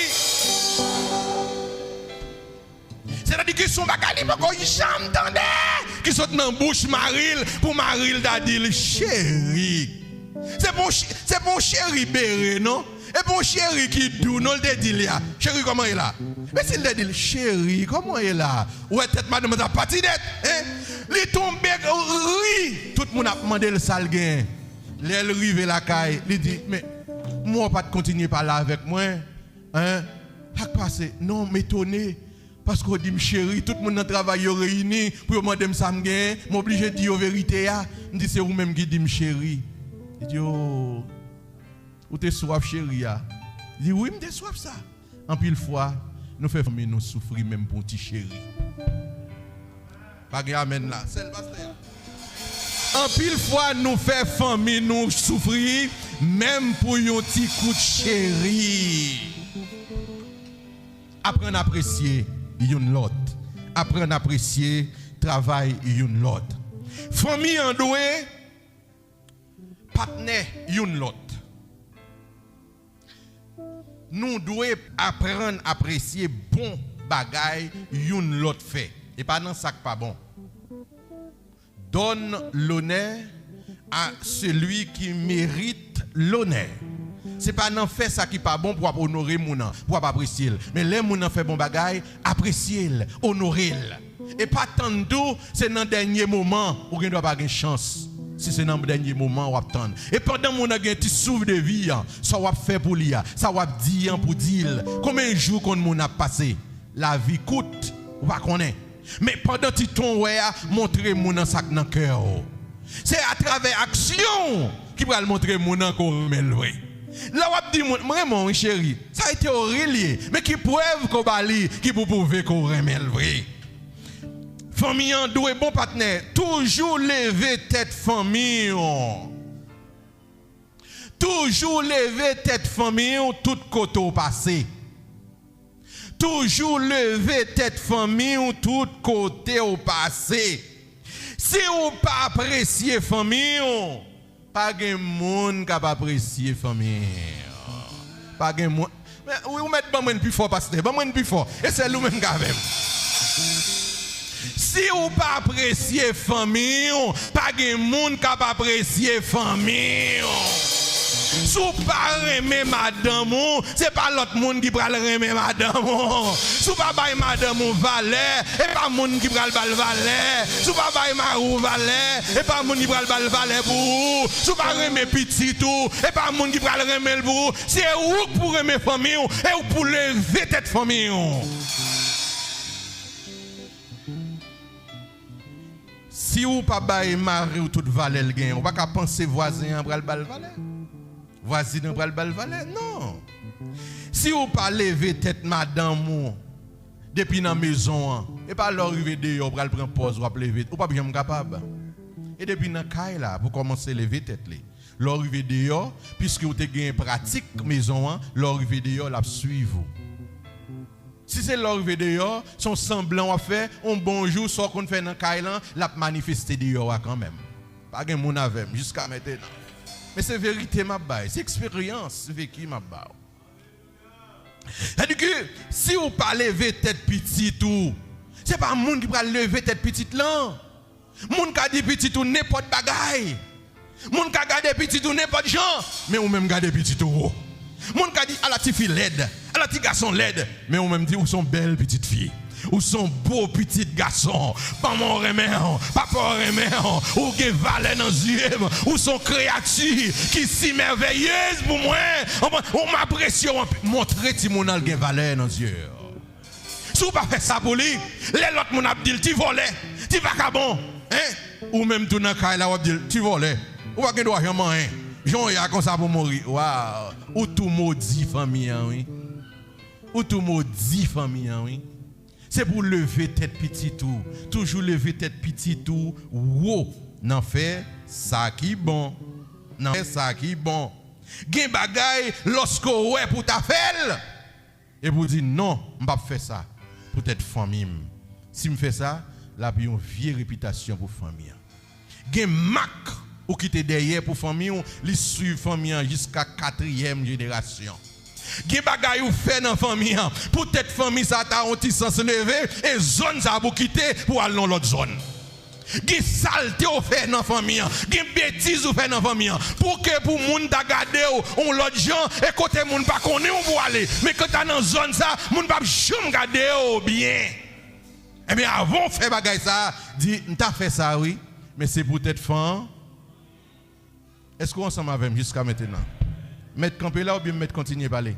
Sètadi ke se yon bagay li poko janm tande ki sot nan bouch mari l pou mari l ta di l cheri. Se pa yon ch-, se pa yon cheri bere, non. E pa yon cheri ki dou, non, l te di l ya. Cheri, kòman ye la? Men si l te di l, cheri, kòman ye la? Ou wè tèt madanm nan t ap pati nèt, en? Li tonbe ri. Tout moun ap mande l sa l genyen. Lè l rive lakay, li di, men, m wè w pa t kontinye pale avèk mwen, en? Sa k pase? Non, m etone, paske w di m cheri, tout moun nan travay yo reyini pou yo mande m sa m genyen, m oblije di yo verite a, m di se ou menm ki di m cheri. Li di, o, ou te swaf cheri a? Li di, wi, m te swaf sa. Anpil fwa, nou fè fanmi nou soufri menm pou yon ti cheri. Pa gen amèn la. Sèl pastè a. Anpil fwa, nou fè fanmi nou soufri menm pou yon ti kout cheri. Aprann apresye youn lòt. Aprann apresye travay youn lòt. Fanmi an dwe patnè youn lòt. Nou dwe aprann apresye bon bagay youn lòt fè, e pa nan sa k pa bon. Donne l'honneur à celui qui mérite l'honneur. Se pa nan fè sa ki pa bon pou w ap onore moun nan, pou w ap apresye l. Men lè moun nan fè bon bagay, apresye l, onore l. E pa tann tou, se nan dènye moman, ou gen dwa pa gen chans. Si se nan dènye moman w ap tann. E pandan moun nan gen ti souf de vi an, sa w ap fè pou li a, sa w ap di an pou di l. Konbyen jou konn moun ap pase? Lavi kout, ou pa konnen. Men pandan ti tan w wè a, montre moun nan sa k nan kè w. Se atravè aksyon w ki pral montre moun nan ke w renmen l vre. Lè w ap di moun, m renmen w wi cheri, sa rete w ri l ye, men ki prèv ke w ba li ki pou pwouve ke w renmen l vre? Fanmi an dwe bon patnè, toujou leve tèt fanmi w. Toujou leve tèt fanmi w tout kote w pase. Toujou leve tèt fanmi w tout kote w pase. Si w pa apresye fanmi w, pa gen moun k ap apresye fanmi w. Pa gen moun. Men, wi, ou mèt ban mwen l pi fò, pastè. Ban mwen l pi fò. E sèl ou menm k avè m. Si w pa apresye fanmi w, pa gen moun k ap apresye fanmi w. Si w pa renmen madanm ou, se pa lòt moun ki pral renmen madanm ou. Si w pa bay madanm ou valè, e pa moun ki pral ba l valè. Si w pa bay mari w valè, e pa moun ki pral ba l valè pou ou. Si w pa renmen pitit ou, e pa moun ki pral renmen l pou ou. Se ou k pou renmen fanmi w, e ou k pou leve tèt fanmi w. Si w pa bay mari w tout valè l genyen, ou pa ka panse vwazen an pral ba l valè. Vwazin an pral ba l valè. Non. Si w pa leve tèt madanm ou depi nan mezon an, E pa lè w rive deyò, w pral pran pòz, w ap leve, ou p ap janm kapab. E depi nan kay la, pou kòmanse leve tèt li. Lè w rive deyò, piske w te gen pratik mezon an, lè w rive deyò, l ap swiv ou. Si se lè w rive deyò, se yon sanblan w ap fè, yon bonjou, sa w konn fè nan kay lan, l ap manifeste deyò a kanmenm. Pa gen moun avè m jiska mentenan. Men se verite m ap bay, se eksperyans veki m ap ba w. Sètadi ke si w pa leve tèt pitit ou, se pa moun ki pral leve tèt pitit lan. Moun ka di pitit ou nenpòt bagay. Moun ka gade pitit ou nenpòt jan, men ou menm gade pitit ou wo. Moun ka di, "Ala ti fi lèd, ala ti gason lèd," men ou menm di, "Ou se yon bèl pitit fi. Ou se yon bo pitit gason. Manman w renmen w, papa w renmen w. Ou gen valè nan zye m. Ou se yon kreyati ki si mèveyez pou mwen. Ou, ou m apresye w anpil." Montre timoun nan l gen valè nan zye w. Si w pa fè sa pou li, lè lòt moun ap di l, "Ti vòlè, ti vakabon," en, ou menm tou nan kay la, w ap di l, "Ti vòlè, ou pa gen dwa janm anyen. Jan w ye a konsa pou mouri." Waw, ou tou modi fanmi an, wi. Ou tou modi fanmi an, wi. Se pou w leve tèt pitit ou. Toujou leve tèt pitit ou wo nan fè sa ki bon. Nan fè sa ki bon. Gen bagay, lòske w wè pou w ta fè l, epi w di, "Non, m p ap fè sa poutèt fanmi m. Si m fè sa, l ap yon vye repitasyon pou fanmi an." Gen mak ou kite dèyè pou fanmi w, li swiv fanmi an jiska katriyèm jenerasyon. Gen bagay ou fè nan fanmi an, poutèt fanmi sa ta yon ti sans leve, e zòn sa pou kite pou al nan lòt zòn. Gen salte w fè nan fanmi an, gen betiz ou fè nan fanmi an, pou ke pou moun ta gade w yon lòt jan, e kote moun pa konnen w pou ale, men kanta nan zòn sa, moun p ap janm gade w byen. Ebyen, avan w fè bagay sa, di, "M ta fè sa, wi, men se poutèt fan an." Èske w ansanm avè m jiska mentenan? Mèt kanpe la oubyen m mèt kontinye pale?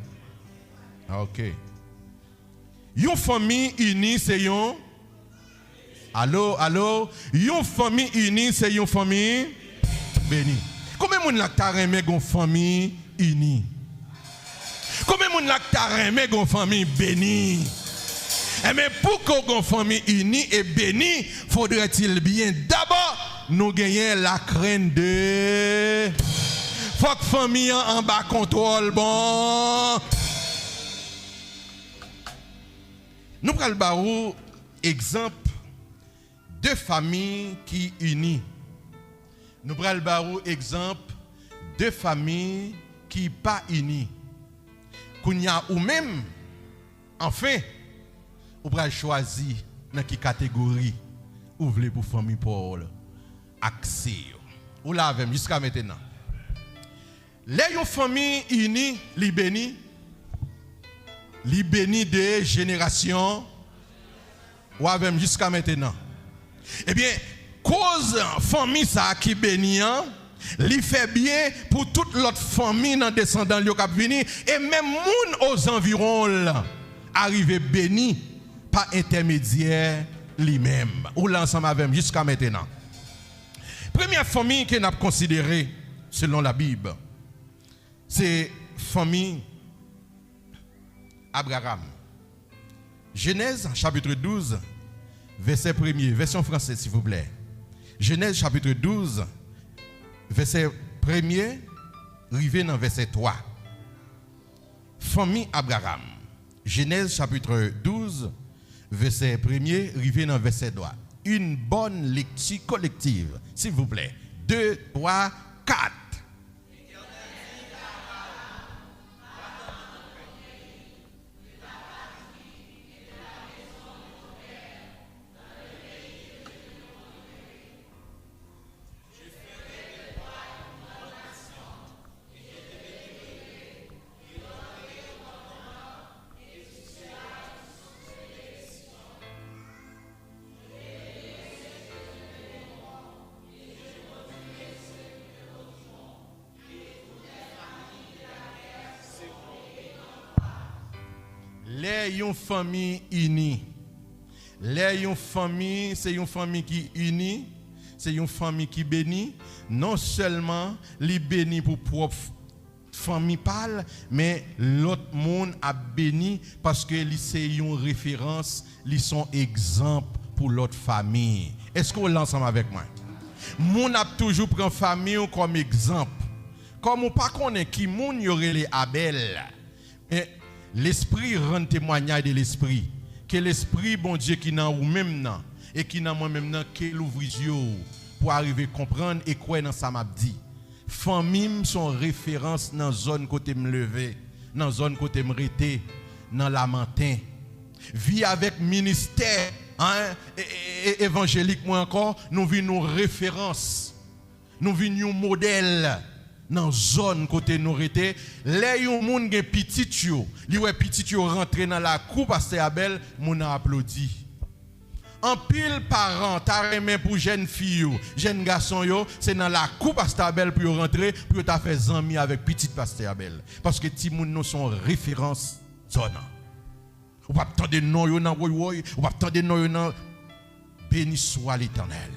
Ah, ok. Yon fanmi ini se yon, alo, alo, yon fanmi ini se yon fanmi beni. Konbyen moun la k ta renmen gon fanmi ini? Konbyen moun la k ta renmen gon fanmi beni? Enben, pou ke w gon fanmi ini e beni, faudrait-il bien d'abord nou genyen la crainte de. Fòk fanmi an anba kontwòl bon. Nou pral ba ou egzanp de fanmi ki ini. Nou pral ba ou egzanp de fanmi ki pa ini. Kounye a, ou menm, anfen, ou pral chwazi nan ki kategori ou vle pou fanmi pa w akse yo. Ou la avè m jiska mentenan. Lè yon fanmi ini, li beni, li beni de jenerasyon. Ou avè m jiska mentenan? Ebyen, koz fanmi sa a ki beni an, li fè byen pou tout lòt fanmi nan desandan l yo k ap vini, e menm moun ozanviwon l arive beni pa entèmedyè li menm. Ou la ansanm avè m jiska mentenan? Premyè fanmi ke n ap konsidere selon Labib, se fanmi Abraram. Jenèz, chapitre douze, vèsè premye, vèsyon franse, silvouplè. Jenèz, chapitre douze, vèsè premye, rive nan vèsè twa. Fanmi Abraram. Jenèz, chapitre douze, vèsè premye, rive nan vèsè twa. Une bonne lecture collective, s'il vous plaît. De, twa, kat. Lè yon fanmi ini, lè yon fanmi, se yon fanmi ki ini, se yon fanmi ki beni, non sèlman li beni pou pwòp fanmi pa l, men lòt moun ap beni paske li se yon referans, li se yon egzanp pou lòt fanmi. Èske w la ansanm avèk mwen? Moun ap toujou pran fanmi w kòm egzanp. Kòm ou pa konnen ki moun yo rele Abèl, men Lespri rann temwayaj de Lespri. Ke Lespri Bondye ki nan ou menm nan e ki nan mwen menm nan, ke l ouvri zye w pou w arive konprann e kwè nan sa m ap di. Fanmi m se yon referans nan zòn kote m leve, nan zòn kote m rete, nan Lamanten. Vi avèk ministè, en, e, e, e, evanjelik mwen ankò, nou vin yon referans. Nou vin yon modèl nan zòn kote nou rete. Lè yon moun gen pitit yo, li wè pitit yo rantre nan lakou Pastè Abèl, moun nan aplodi. Anpil paran ta renmen pou jèn fi yo, jèn gason yo, se nan lakou Pastè Abèl pou yo rantre, pou yo ta fè zanmi avèk pitit Pastè Abèl. Paske timoun nou se yon referans zòn nan. Ou p ap tande non yo nan woywoy, ou p ap tande non yo nan. Béni soit l'Éternel.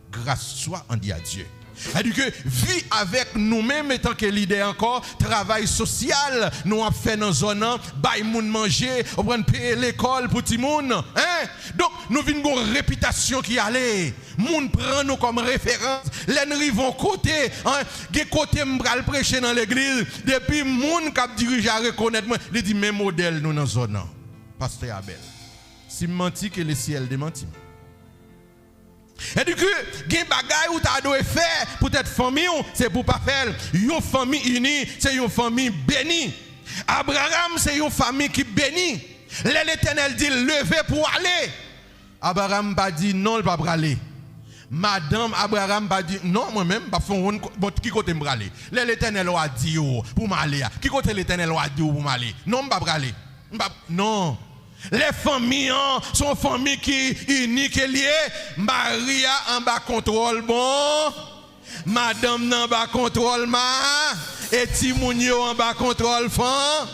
Grâce soit rendue à Dieu. Sètadi ke vi avèk nou menm etanke lidè ankò, travay sosyal nou ap fè nan zòn nan, bay moun manje, ou konprann, peye lekòl pou timoun, en? Donk, nou vin gon repitasyon ki ale. Moun pran nou kòm referans. Lè n rive yon kote, en, gen kote m pral preche nan legliz, depi moun k ap dirije a rekonèt mwen, li di, "Men modèl nou nan zòn nan, Pastè Abèl." Si m manti, ke lesyèl demanti m. Sètadi ke gen bagay ou ta dwe fè poutèt fanmi w, se pou w pa fè l. Yon fanmi ini, se yon fanmi beni. Abraram se yon fanmi ki beni. Lè Letènèl di l, "Leve pou w ale," Abraram pa di non, l pa prale. Madanm Abraram pa di, "Non, mwen menm, m p ap fè yon wonn, bon, ki kote m prale? Lè Letènèl wa di w pou m ale a, ki kote Letènèl wa di w pou m ale? Non, m pa prale. M p ap, non." Lè fanmi an, se yon fanmi ki ini ke l ye, mari a anba kontwòl, bon, madanm nan anba kontwòl ma, e timoun yo anba kontwòl fan.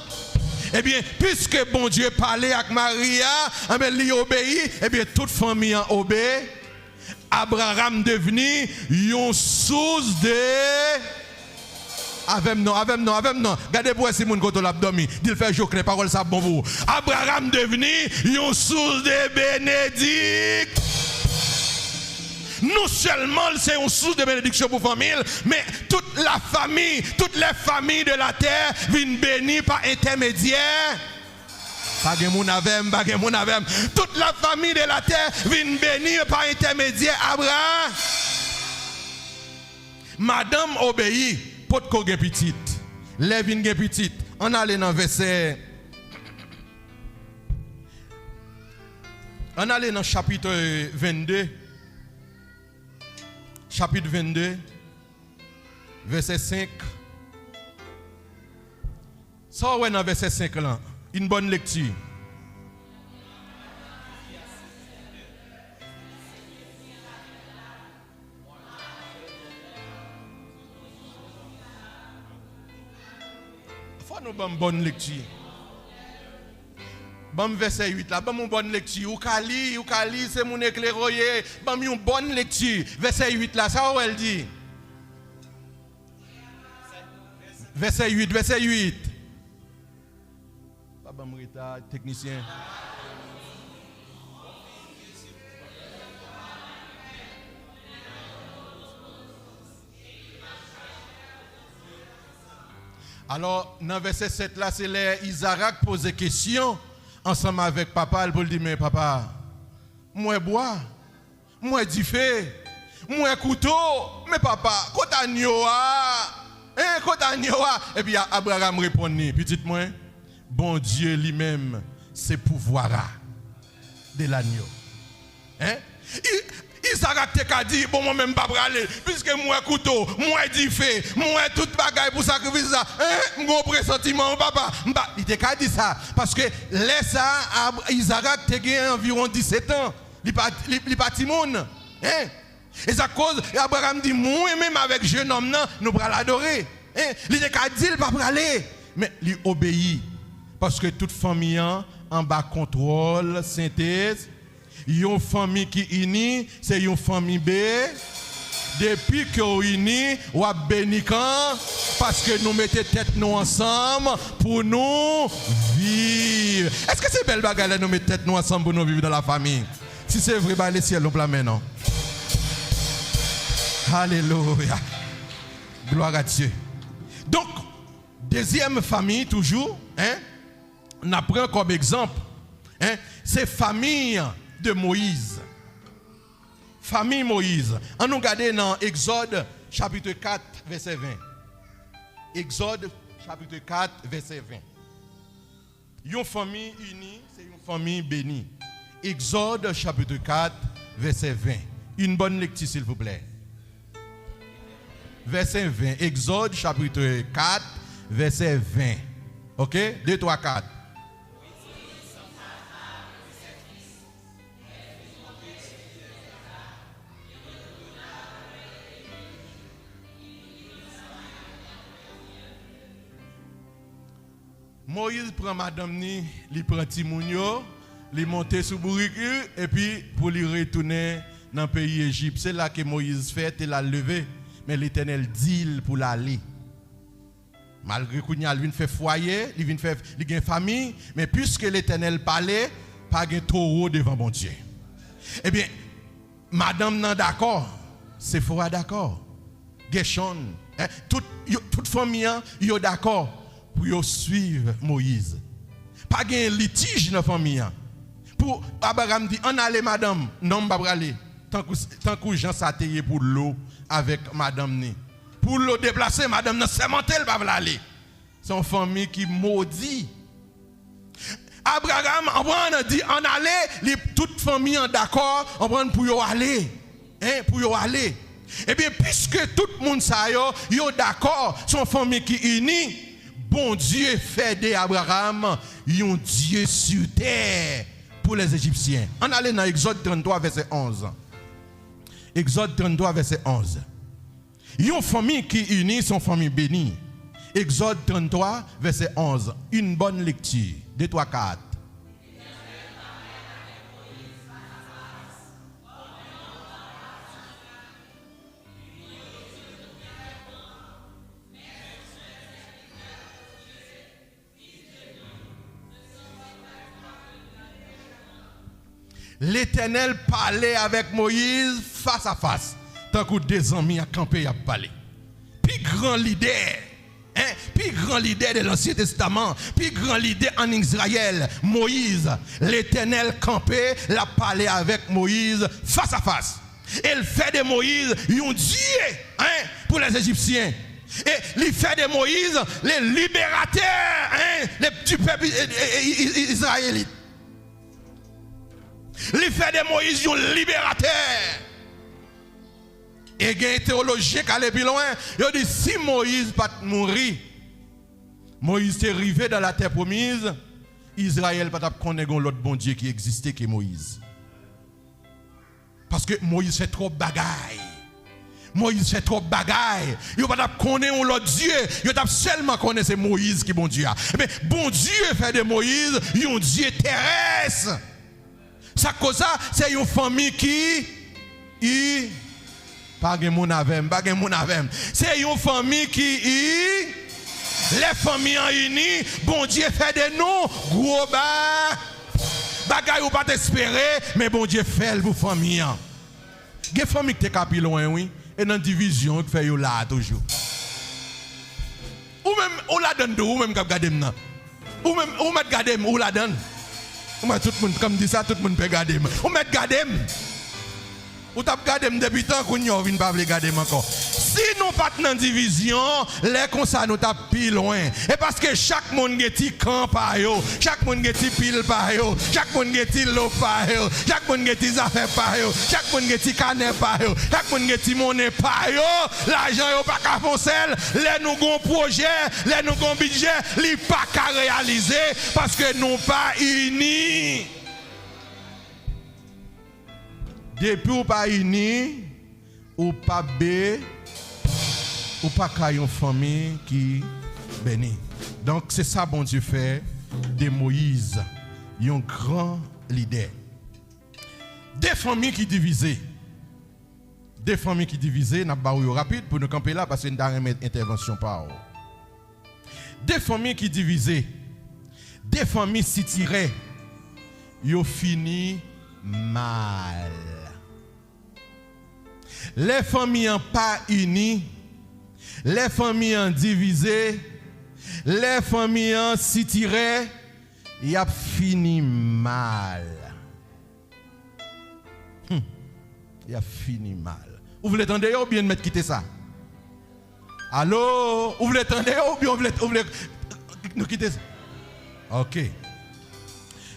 Ebyen, piske Bondye pale ak mari a, enben, li obeyi, ebyen, tout fanmi an obe. Abraram devni yon sous de, avè m non, avè m non, avè m non. Gade pou wè si moun kote w la ap dòmi. Di l fè je w klè, pawòl sa ap bon pou ou. Abraram devni yon sous de benedik. Non sèlman l se yon sous de benediksyon pou fanmi l, men tout la fami, toutes les familles de la terre vin beni pa entèmedyè. Pa gen moun avè m, pa gen moun avè m. Toute la famille de la terre vin beni pa entèmedyè Abraram. Madanm obeyi, potko gen pitit. Lè vin gen pitit, ann ale nan vèsè, ann ale nan chapit, euh, vennde. Chapit vennde, vèsè senk. Sa w wè nan vèsè senk lan? Une bonne lecture. Fò nou ban m bòn lekti. Ban m vèsè uit la. Ban m yon bòn lekti. Ou ka li, ou ka li, se moun eklere w ye. Ban m yon bòn lekti. Vèsè uit la, sa w wè l di? Vèsè uit, vèsè uit. Pa ban m reta, teknisyen. Alò, nan vèsè sèt la, se lè Izarak poze kesyon ansanm avèk papa l pou l di, "Men papa, m wè bwa, m wè dife, m wè kouto, men papa, kot anyo a? En, kot anyo a?" Epi A-, Abraram reponn li, "Pitit mwen, Bondye li menm se pouvwa a de lanyo." En? I-, Izarak te ka di, "Bon, mwen menm m pa prale, piske m wè kouto, m wè dife, m wè tout bagay pou sakrifis la. En? M gen yon presantiman, papa, m pa," li te ka di sa, paske lè sa a, Ab-, Izarak te gen anviwon disèt an. Li pa, li, li pa timoun. En? E sa k koz Abraram di, "Mwen menm avèk jenòm nan, nou pral adore." En? Li te ka di l pa prale, men li obeyi, paske tout fanmi an anba kontwòl Sentespri. Yon fanmi ki ini, se yon fanmi be-, Depi ke w ini, w ap beni kan? Paske nou mete tèt nou ansanm pou nou viv. Èske se bèl bagay lè nou met tèt nou ansanm pou nou viv dans la famille? Si se vre, bay lesyèl nou plen men non. Alelouya. Gloire à Dieu. Donk, dezyèm fanmi toujou, en, n ap pran kòm egzanp, en, se fanmi de Moyiz. Fanmi Moyiz. Ann nou gade nan Egzòd chapit kat, vèsè ven. Egzòd chapit kat, vèsè ven. Yon fanmi ini, se yon fanmi beni. Egzòd chapit kat, vèsè ven. Une bonne lecture, s'il vous plaît. Vèsè ven. Egzòd chapit kat, vèsè ven. Oke? De, twa, kat. Moyiz pran madanm ni, li pran timoun yo, li monte sou bourik li, epi pou li retounen nan peyi Ejip. Se la ke Moyiz fè te l al leve, men Letènèl di l pou l ale. Malgre kounye a l vin fè fwaye, li vin fè, li gen fanmi, men piske Letènèl pale, pa gen towo devan Bondye. Ebyen, madanm nan dakò, Sefora dakò, Gèchon, en, tout, yo, tout fanmi an, yo dakò pou yo swiv Moyiz. Pa gen litij nan fanmi an. Pou Abraram di, ann ale madanm, non, m pa prale. Tankou, tankou jan sa te ye pou Lo avèk madanm ni. Pou Lo deplase, madanm nan sèmante l pa vle ale. Se yon fanmi ki modi. Abraram, anprann, di, ann ale, li, tout fanmi an dakò, anprann, pou yo ale. En, pou yo ale. Ebyen, piske tout moun sa yo, yo dakò, se yon fanmi ki ini, Bondye fè de Abraram yon dye sou tè pou lèzejipsyen. Ann ale nan Egzòd tranntwa, vèsè onz. Egzòd tranntwa, vèsè onz. Yon fanmi ki ini se yon fanmi beni. Egzòd tranntwa, vèsè onz. Une bonne lecture. De, twa, kat. Letènèl pale avèk Moyiz fas a fas, tankou de zanmi ap kanpe, y ap pale. Pi gran lidè, en, pi gran lidè de Lansyen Testaman, pi gran lidè ann Izrayèl, Moyiz. Letènèl kanpe, l ap pale avèk Moyiz fas a fas. E l fè de Moyiz yon dye, en, pou lèzejipsyen. E li fè de Moyiz le libérateur, en, le, du peuple, e, e, e, i, i, izrayelit. Li fè de Moyiz yon liberatè. E gen teyolojyen k ale pi lwen, yo di si Moyiz pa t mouri, Moyiz te rive dans la terre promise, Izrayèl pa t ap konnen gen yon lòt Bondye ki egziste ke Moyiz. Paske Moyiz fè twòp bagay. Moyiz fè twòp bagay. Yo pa t ap konnen yon lòt Dye. Yo t ap sèlman konnen se Moyiz ki Bondye a. Ebyen, Bondye fè de Moyiz yon Dye terès. Sa k koz sa? Se yon fanmi ki i. Pa gen moun avè m, pa gen moun avè m. Se yon fanmi ki i. Lè fanmi an ini, Bondye fè de nou gwo ba. Bagay ou pa t espere, men Bondye fè l pou fanmi an. Gen fanmi ki te ka pi lwen, wi. E nan divizyon, ki fè yo la a toujou. Ou menm, ou ladann tou, ou menm k ap gade m nan. Ou menm, ou mèt gade m, ou ladann. Ou mèt tout moun, kan m di sa, tout moun pè gade m. Ou mèt gade m. Ou t ap gade m depi tan, kounye a ou vin pa vle gade m ankò. Si nou pa t nan divizyon, lè konsa nou t ap pi lwen. E paske chak moun gen ti kan pa yo, chak moun gen ti pil pa yo, chak moun gen ti lo pa yo, chak moun gen ti zafè pa yo, chak moun gen ti kanè pa yo, chak moun gen ti monnen pa yo, lajan yo pa ka fè yon sèl. Lè nou gon pwojè, lè nou gon bidjè, li pa ka reyalize paske nou pa ini. Depi w pa ini, ou pa be, ou pa ka yon fanmi ki beni. Donk, se sa Bondye fè de Moyiz, yon gran lidè. De fanmi ki divize. De fanmi ki divize, n ap ba w yo rapid pou nou kanpe la, paske n ta renmen entèvansyon pa w. De fanmi ki divize, de fanmi sitirè, yo fini mal. Lè fanmi an pa ini, lè fanmi an divize, lè fanmi an sitirè, y ap fini mal. Hmm. Y ap fini mal. Ou vle tande yo oubyen n mèt kite sa? Alo, ou vle tande yo oubyen ou vle, ou vle nou kite sa? Ok.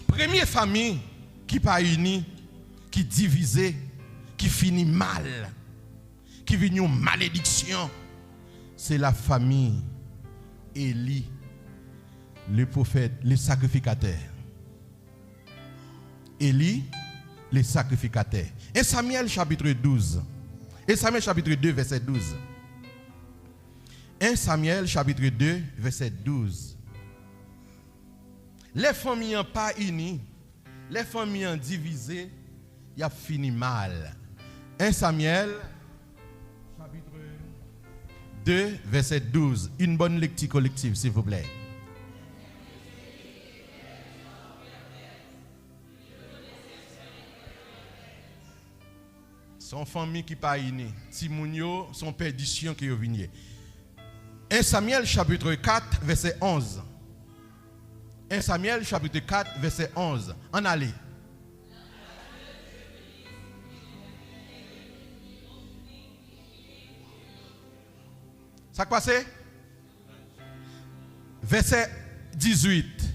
Premye fanmi ki pa ini, ki divize, ki fini mal, ki vin yon malediksyon, se la fanmi Eli, le pwofèt, le sakrifikatè. Eli, le sakrifikatè. En Samyèl chapit douz. En Samyèl chapit de, vèsè douz. En Samyèl chapit de, vèsè douz. Lè fanmi an pa ini, lè fanmi an divize, y ap fini mal. En Samyèl chapit de, vèsè douz. Une bonne lecture collective, s'il vous plaît. Se yon fanmi ki pa ini. Timoun yo, se yon pèdisyon ke yo vin ye. En Samyèl chapit kat, vèsè onz. En Samyèl chapit kat, vèsè onz. Ann ale. Sa k pase? Vèsè dizuit.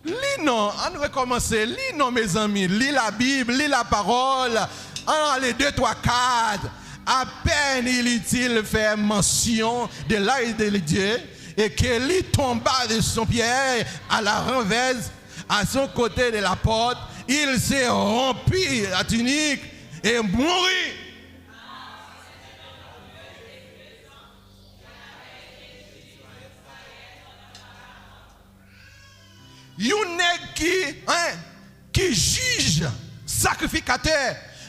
Li non, ann rekòmanse, li non, mezanmi, li Labib, li lapawòl, ann ale de, twa, kat. À peine eut-il fait mention de l'œil de Dieu, et qu'Élie tomba de son pied à la renverse, à son côté de la porte, il se rompit la tunique et mourut. Yon nèg ki, en, ki jij, sakrifikatè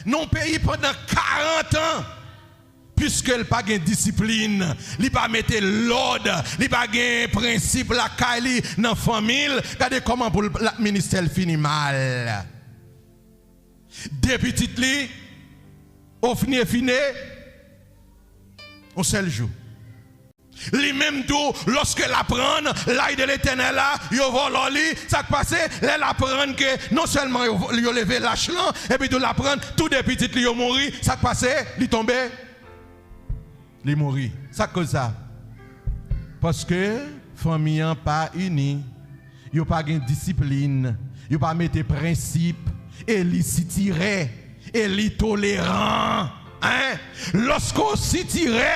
nan yon peyi pandan karant an, piske l pa gen disiplin, li pa mete lòd, li pa gen prensip lakay li, nan fanmi l, gade kòman pou l, la, ministè l fini mal. De pitit li, Ofni e Fine, yon sèl jou. Li menm tou, lòske l aprann lay de Letènèl la, yo vòlò li, sa k pase? Lè l aprann ke non sèlman yo, yo leve lach lan, epi tou l aprann tou de pitit li yo mouri, sa k pase? Li tonbe, li mouri. Sa k koz sa? Paske fanmi an pa ini. Yo pa gen disiplin, yo pa mete prensip, e li sitirè, e li toleran. En? Lòske w sitirè,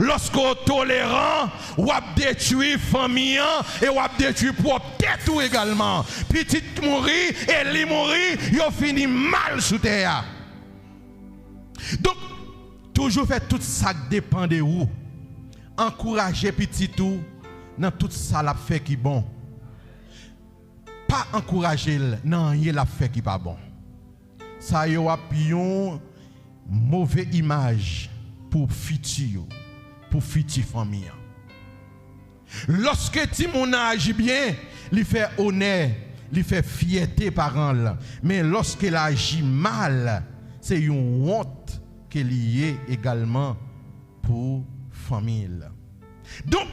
lòske w toleran, w ap detwi fanmi an e w ap detwi pwòp tèt ou egalman. Pitit mouri, e li mouri, yo fini mal sou tè a. Donk, toujou fè tout sa k depann de ou. Ankouraje pitit ou nan tout sa l ap fè ki bon. Pa ankouraje l nan anyen l ap fè ki pa bon. Sa yo ap yon move imaj pou fiti yo, pou fiti fanmi an. Lòske timoun nan aji byen, li fè onè, li fè fyète paran l. Men lòske l aji mal, se yon wont ke li ye egalman pou fanmi l. Donk,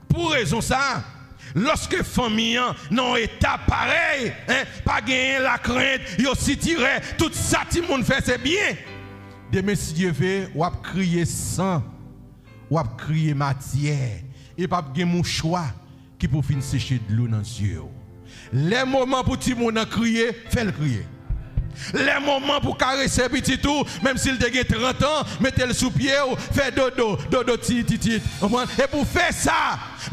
pou rezon sa a, lòske fanmi an nan yon eta parèy, en, pa genyen lakrent, yo sitirè, tout sa timoun fè se byen, demen, si Dye ve, w ap kriye san, w ap kriye matyè, e p ap gen mouchwa ki pou fin seche dlo nan zye w. Lè moman pou timoun nan kriye, fè l kriye. Lè moman pou karese pitit ou, menm si l te gen trant an, mete l sou pye w, fè dodo, dodo ti titit. Konprann? E pou fè sa,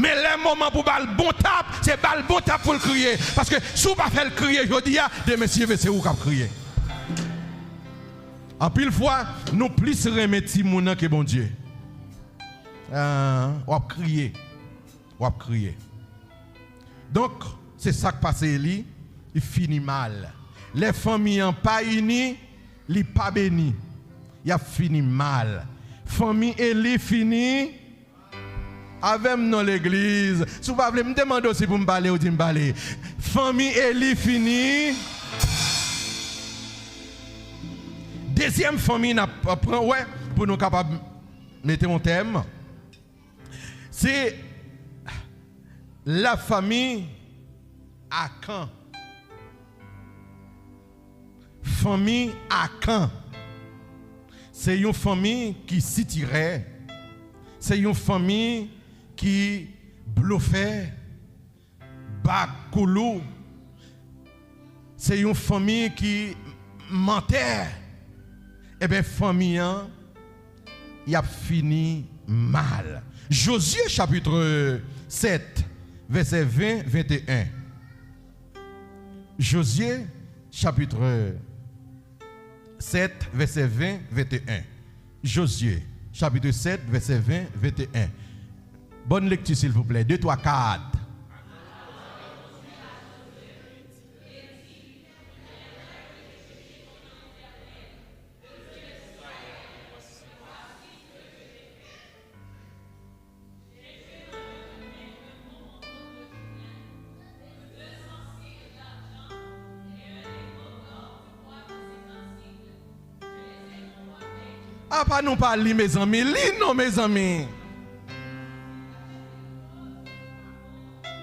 men lè moman pou ba l bon tap, se ba l bon tap pou l kriye. Paske si w pa fè l kriye jodi a, demen, si Dye ve, se ou k ap kriye. Anpil fwa, nou plis renmen timoun nan ke Bondye. Ah, w ap kriye. W ap kriye. Donk, se sa k pase Eli. Li fini mal. Lè fanmi an pa ini, li pa beni. Y ap fini mal. Fanmi Eli fini avè m non legliz. Si w pa vle, m te mande w si pou m pale, ou di m pale. Fanmi Eli fini. Dezyèm fanmi n ap pran, wè, pou nou kapab mete yon tèm. Se la famille Akan. Fanmi Akan. Se yon fanmi ki sitirè. Se yon fanmi ki blofè, bakoulou. Se yon fanmi ki mantè. Ebyen, fanmi an, y ap fini mal. Jozye chapit sèt, vèsè ven, venteyen. Jozye chapit sèt, vèsè ven, venteyen. Jozye chapit sèt, vèsè ven, venteyen. Bòn lekti, silvouplè. De, twa, kat. Apa nou pa li, mezanmi? Li non, mezanmi.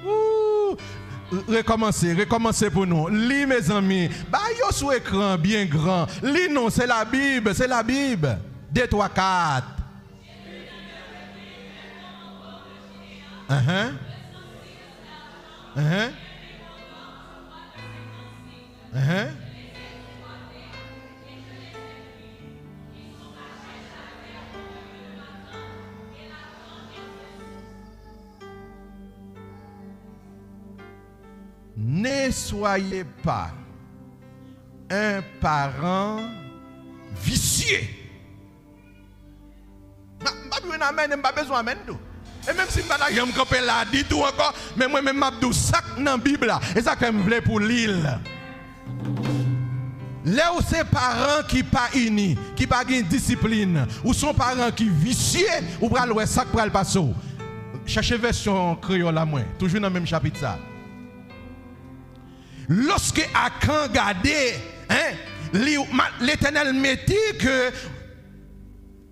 Ooh, rekòmanse, rekòmanse pou nou. Li, mezanmi. Ba yo sou ekran byen gran. Li non, se Labib, se Labib. De, twa, kat. Ahan. Ahan. Ahan. Ne soyez pas un parent vicieux. M pa jwenn amèn, e m pa bezwen amèn tou. E menm si m pa ta janm kanpe la ditou ankò, men mwen menm m ap di w sa k nan Bib la. E sa k fè m vle pou li l. Lè w se paran ki pa ini, ki pa gen disiplin, ou se yon paran ki visye, ou pral wè sa k pral pase w. Chèche vèsyon kreyòl la mwen, toujou nan menm chapit sa. Lòske Akan gade, en, li, ma, Letènèl mete ke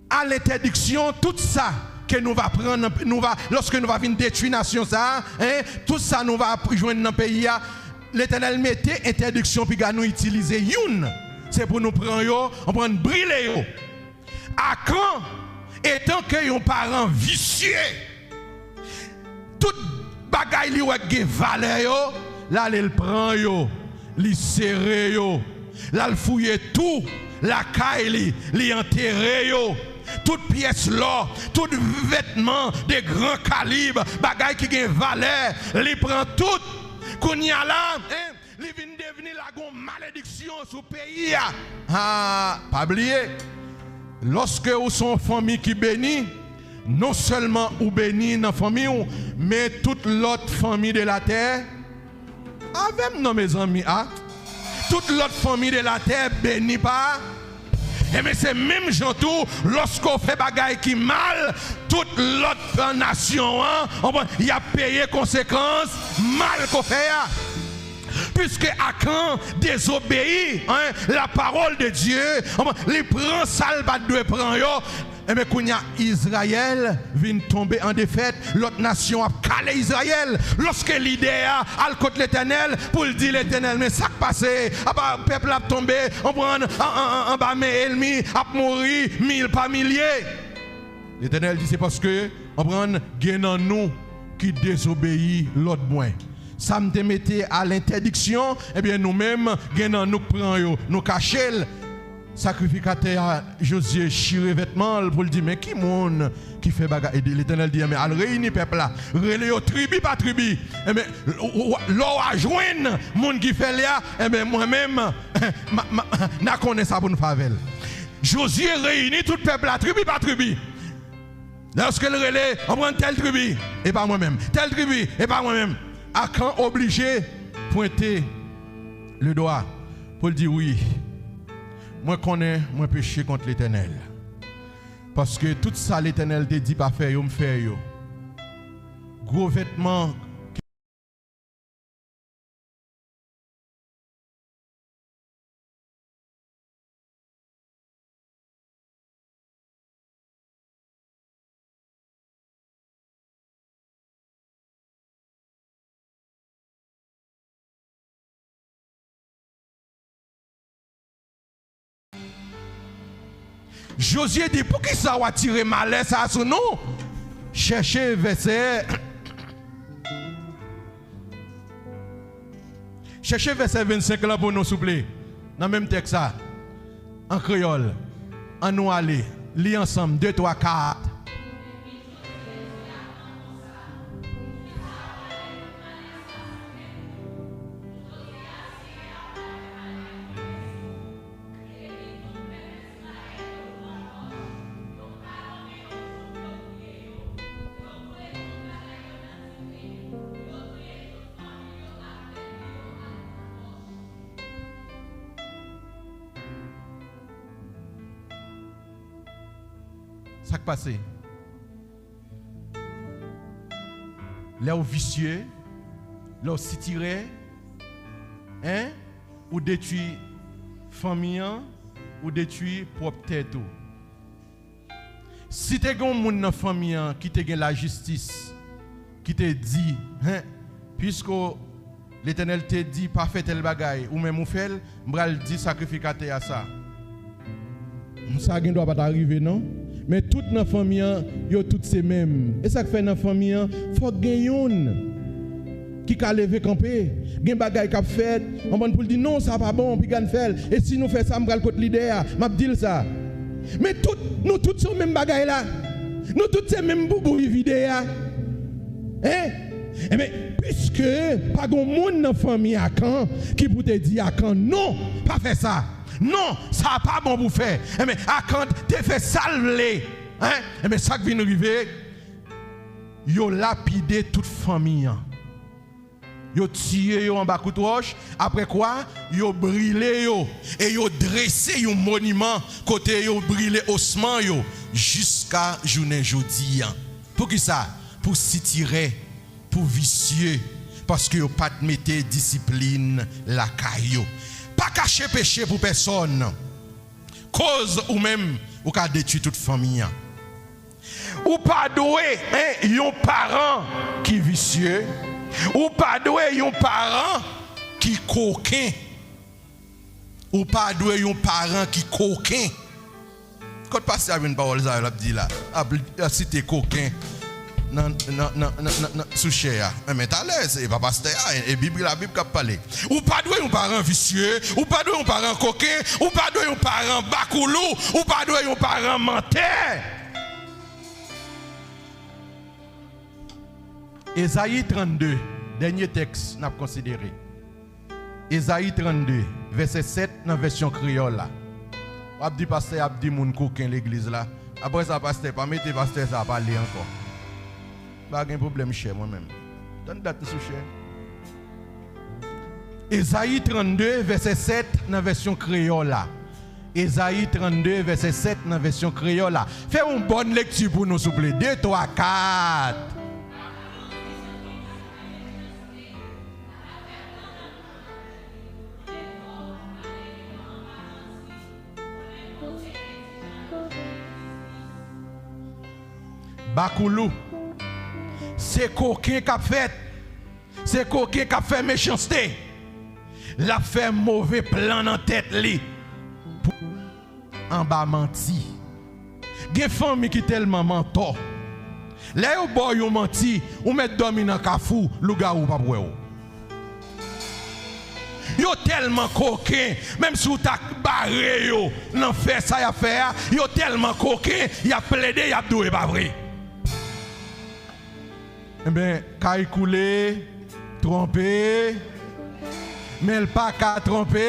a lentèdiksyon, tout sa ke nou va pran, nan, nou va, lòske nou va vin detwi nasyon sa a, en, tout sa nou va jwenn nan peyi a, Letènèl mete entèdiksyon piga nou itilize youn, se pou nou pran yo, nou pran brile yo. Akan, etan ke yon paran visye, tout bagay li wè k gen valè yo, l ale l pran yo, li sere yo, l al fouye tou lakay li, li antere yo. Tout pyès lò, tout vètman de gran kalib, bagay ki gen valè, li pran tout. Kounye a la, en, li vin devni la gon malediksyon sou peyi a. Ha, pa bliye, lòske ou se yon fanmi ki beni, non sèlman ou beni nan fanmi w, men tout lòt fanmi de latè, avè m non, mezanmi, a, tout lòt fanmi de latè beni pa. Enben, se menm jan tou, lòske w fè bagay ki mal, tout lòt, eh, nasyon an, w konprann, y ap peye konsekans mal ke w fè a. Piske Akan dezobeyi, en, la parole de Dieu, li pran sa l pa t dwe pran yo. Enben, kounye a, Izrayèl vin tonbe an defèt, lòt nasyon ap kale Izrayèl. Lòske lidè a al kot Letènèl pou l di Letènèl, men sa k pase? Apa pèp la ap tonbe, w konprann, an, an, an, anba men ènmi, ap mouri mil pa milye. Letènèl di, se paske, w konprann, gen nan nou ki dezobeyi lòd mwen. Sa m te mete a lentèdiksyon, ebyen, nou menm, gen nan nou k pran yo, nou kache l. Sakrifikatè a, Jozye chire vètman l pou l di, men ki moun ki fè bagay? E Letènèl di, men al reyini pèp la, rele yo tribi pa tribi. Enben, w, w, lè w a jwenn moun ki fè l la, enben, mwen menm, m a, m a, n a konnen sa pou n fè avè l. Jozye reyini tout pèp la, tribi pa tribi. Lòske l rele, w konprann, tèl tribi, e pa mwen menm. Tèl tribi, e pa mwen menm. Akan oblije pwente ledwa pou l di, "Wi, mwen konnen mwen peche kont Letènèl. Paske tout sa Letènèl te di pa fè yo, m fè yo." Gwo vètman. Jozye di, "Poukisa w atire malè sa a sou nou?" Chèche vèsè, chèche vèsè vennsenk lan pou nou, souple. Nan menm tèks sa, an kreyòl. Ann nou ale. Li ansanm. De, twa, kat. Sa k pase? Lè w visye, lè w sitirè, en, ou detwi fanmi an, ou detwi pwòp tèt ou. Si te gen yon moun nan fanmi an ki te gen lajistis, ki te di, en, piske Letènèl te di, "Pa fè tèl bagay," ou menm ou fè l, m pral di sakrifikatè a sa. Sa gendwa pa ta rive, non. Men tout nan fanmi an, yo tout se menm. E sa k fè nan fanmi an, fòk gen youn ki ka leve kanpe. Gen bagay k ap fèt, yon bann pou l di, "Non, sa pa bon, piga n fè l. E si nou fè sa, m pral kot lidè a, m ap di l sa." Men tout, nou tout se menm bagay la. Nou tout se menm boubouy vide a. En? Enben, piske pa gen moun nan fanmi Akan ki pou te di Akan, "Non, pa fè sa. Non, sa pa bon pou fè." Enben, Akan te fè sa l vle. En? Enben, sa k vin rive, yo lapide tout fanmi an. Yo tiye yo anba kout wòch, apre kwa, yo brile yo, e yo drese yon moniman kote yo brile osman yo jiska jounen jodi a. Poukisa? Pou sitirè, pou visye, paske yo pa t mete disiplin lakay yo. Pa kache peche pou pèsonn. Koz ou menm, ou ka detwi tout fanmi an. Ou pa dwe, en, yon paran ki visye. Ou pa dwe yon paran ki koken. Ou pa dwe yon paran ki koken. Kot pastè a jwenn pawòl sa yo l ap di la? Ap, ap site koken nan, nan, nan, nan, nan, nan, sou chè a. Enben, talè, se pa pastè a, e Bib, Labib k ap pale. Ou pa dwe yon paran visye, ou pa dwe yon paran koken, ou pa dwe yon paran bakoulou, ou pa dwe yon paran mantè. Ezayi trannde, dènye tèks n ap konsidere. Ezayi trannde, vèsè sèt nan vèsyon kreyòl la. W ap di pastè ap di moun koken legliz la. Apre sa, pastè, pa mete pastè sa a pale ankò. Pa gen pwoblèm, chè, mwen menm. Tann dat m sou chè. Ezayi trannde, vèsè sèt nan vèsyon kreyòl la. Ezayi trannde, vèsè sèt nan vèsyon kreyòl la. Fè yon bòn lekti pou nou, souple. De, twa, kat. Bakoulou. Se koken k ap fèt. Se koken k ap fè mechanste. L ap fè move plan nan tèt li pou anba manti. Gen fanmi ki tèlman mantò. Lè yo ba w yon manti, ou mèt dòmi nan kafou, lougawou p ap wè w. Yo tèlman koken, menm si w ta bare yo nan fè sa y ap fè a, yo tèlman koken, y ap plede, y ap di w e pa vre. Enben, kay koule, twonpe, men l pa ka twonpe.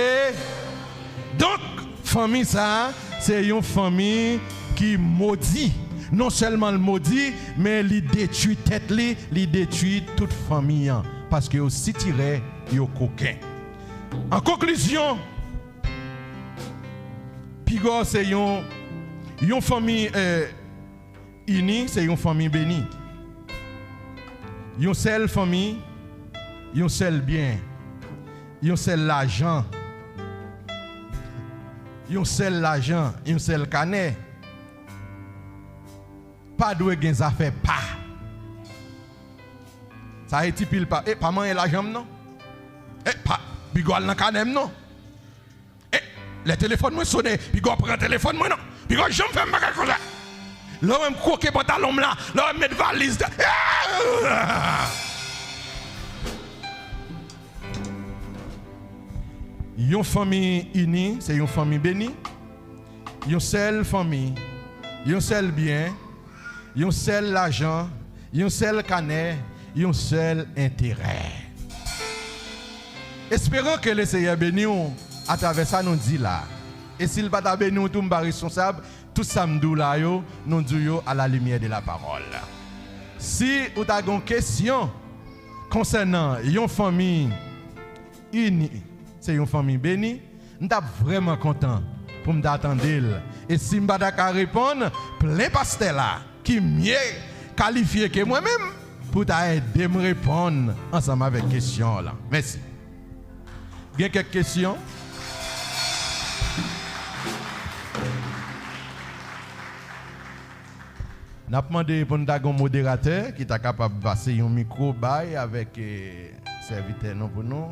Donk, fanmi sa a, se yon fanmi ki modi. Non sèlman l modi, men li detwi tèt li, li detwi tout fanmi an. Paske yo sitirè, yo koken. An konklizyon, Pigò se yon, yon fanmi, eh, ini, se yon fanmi beni. Yon sèl fanmi, yon sèl byen, yon sèl lajan, yon sèl lajan, yon sèl kanè. Pa dwe gen zafè pa. Sa e ti pil pa. E pa manyen lajan m non. E pa Pigò al nan kanè m non. E lè telefòn mwen sonnen, Pigò pran telefòn mwen non. Pigò janm fè m bagay konsa. Lè w wè m kwoke pantalon m la, lè w wè m met valiz la. Yon fanmi ini, se yon fanmi beni. Yon sèl fanmi, yon sèl byen, yon sèl lajan, yon sèl kanè, yon sèl enterè. Espérant que le Seigneur béni w atravè sa nou di la. E si l pa ta beni w tou, m pa responsab. Tout sa m di w la yo, nou di w yo à la lumière de la parole. Si ou ta gen yon kesyon konsènan yon fanmi ini, se yon fanmi beni, m t ap vrèman kontan pou m ta tande l. E si m pa ta ka reponn, plen pastè la, ki mye kalifye ke mwen menm, pou ta ede m reponn ansanm avèk kesyon w lan. Mèsi. Gen kèk kesyon? N ap mande pou n ta gen yon moderatè ki ta kapab pase yon mikwo bay avèk, eh, sèvitè nou pou nou.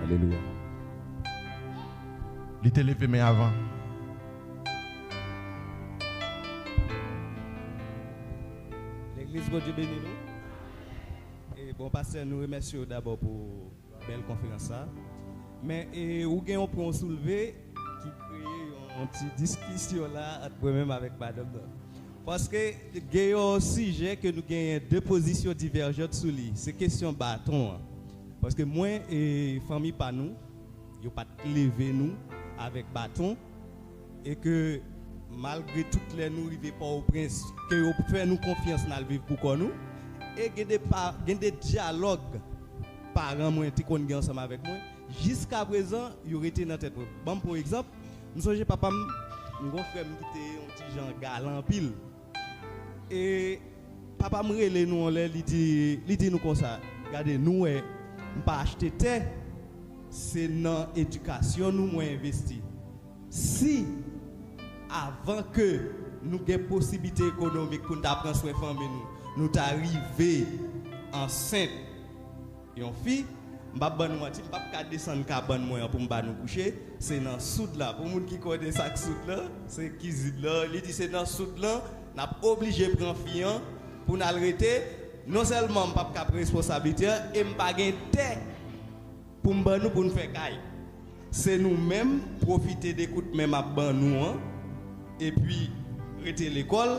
Alelouya. Li te leve men avan. Legliz, Bondye beni nou. E bon, pastè, nou remèsye w dabò pou bèl konferans sa. Men, e, ou gen yon pwen w soulve ki kreye yon, yon ti diskisyon la ant mwen menm avèk madanm nan. Paske gen yon sijè ke nou genyen de pozisyon divèjant sou li. Se kesyon baton an. Paske mwen e fanmi pa nou, yo pa t leve nou avèk baton. E ke malgre tout lè nou rive Pòtoprens, ke yo fè nou konfyans n al viv pou kò nou, e gen de pa, gen de dyalòg paran mwen te konn gen ansanm avèk mwen, jiskaprezan, yo rete nan tèt mwen. Ban m pran yon egzanp, m sonje papa m, m gen yon frè m ki te yon ti jan galan anpil. E papa m rele nou yon lè, li di, li di nou konsa, "Gade, nou wè, m pa achte tè, se nan edikasyon nou mwen envesti. Si, avan ke nou gen posiblite ekonomik pou n ta pran swen fanmi nou, nou ta rive ansent yon fi, m p ap ban nou manti, m p ap ka desann kabann mwen an pou m ba nou kouche, se nan soud la." Pou moun ki konnen sa k soud lan, se kizin lan. Li di se nan soud lan, n ap oblije pran fi an pou n al rete. Non sèlman m p ap ka pran responsablite an, e m pa gen tè pou m ban nou pou n fè kay. Se nou menm pwofite de kout men m ap ban nou an, epi rete lekòl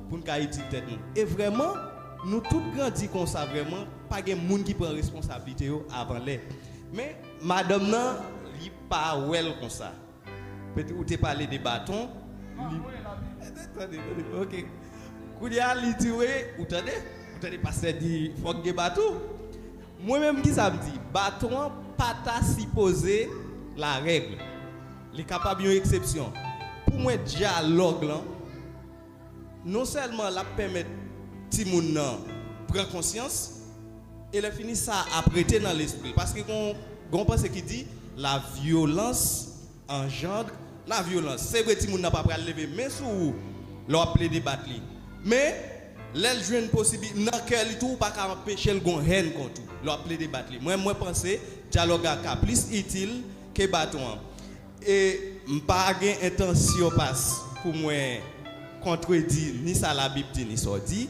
pou n ka itil tèt nou. E vrèman, nou tout grandi konsa vrèman, pa gen moun ki pran responsablite yo avan lè. Men, madanm nan, li pa wè l konsa. Pete ou te pale de baton. Li... Tande, tande, ok. Kounye a, li di, "Wi, ou tande? Ou tande pastè di fòk gen baton?" Mwen menm, ki sa m di? Baton an pa ta sipoze larèg. Li kapab yon eksepsyon. Pou mwen, dyalòg lan, non sèlman l ap pèmèt timoun nan pran konsyans, e lè fini sa ap rete nan lespri l. Paske gon, gon panse ki di, la violence engendre la violence. Se vre, timoun nan pa pral leve men sou ou lè w ap plede bat li. Men, lè l jwenn posibi-, nan kè li tou, ou pa ka anpeche l gon hèn kont ou lè w ap plede bat li. Mwen, mwen panse dyalòg la ka plis itil ke baton an. E m pa gen entansyon pas pou mwen kontredi ni sa Labib di, ni sa w di.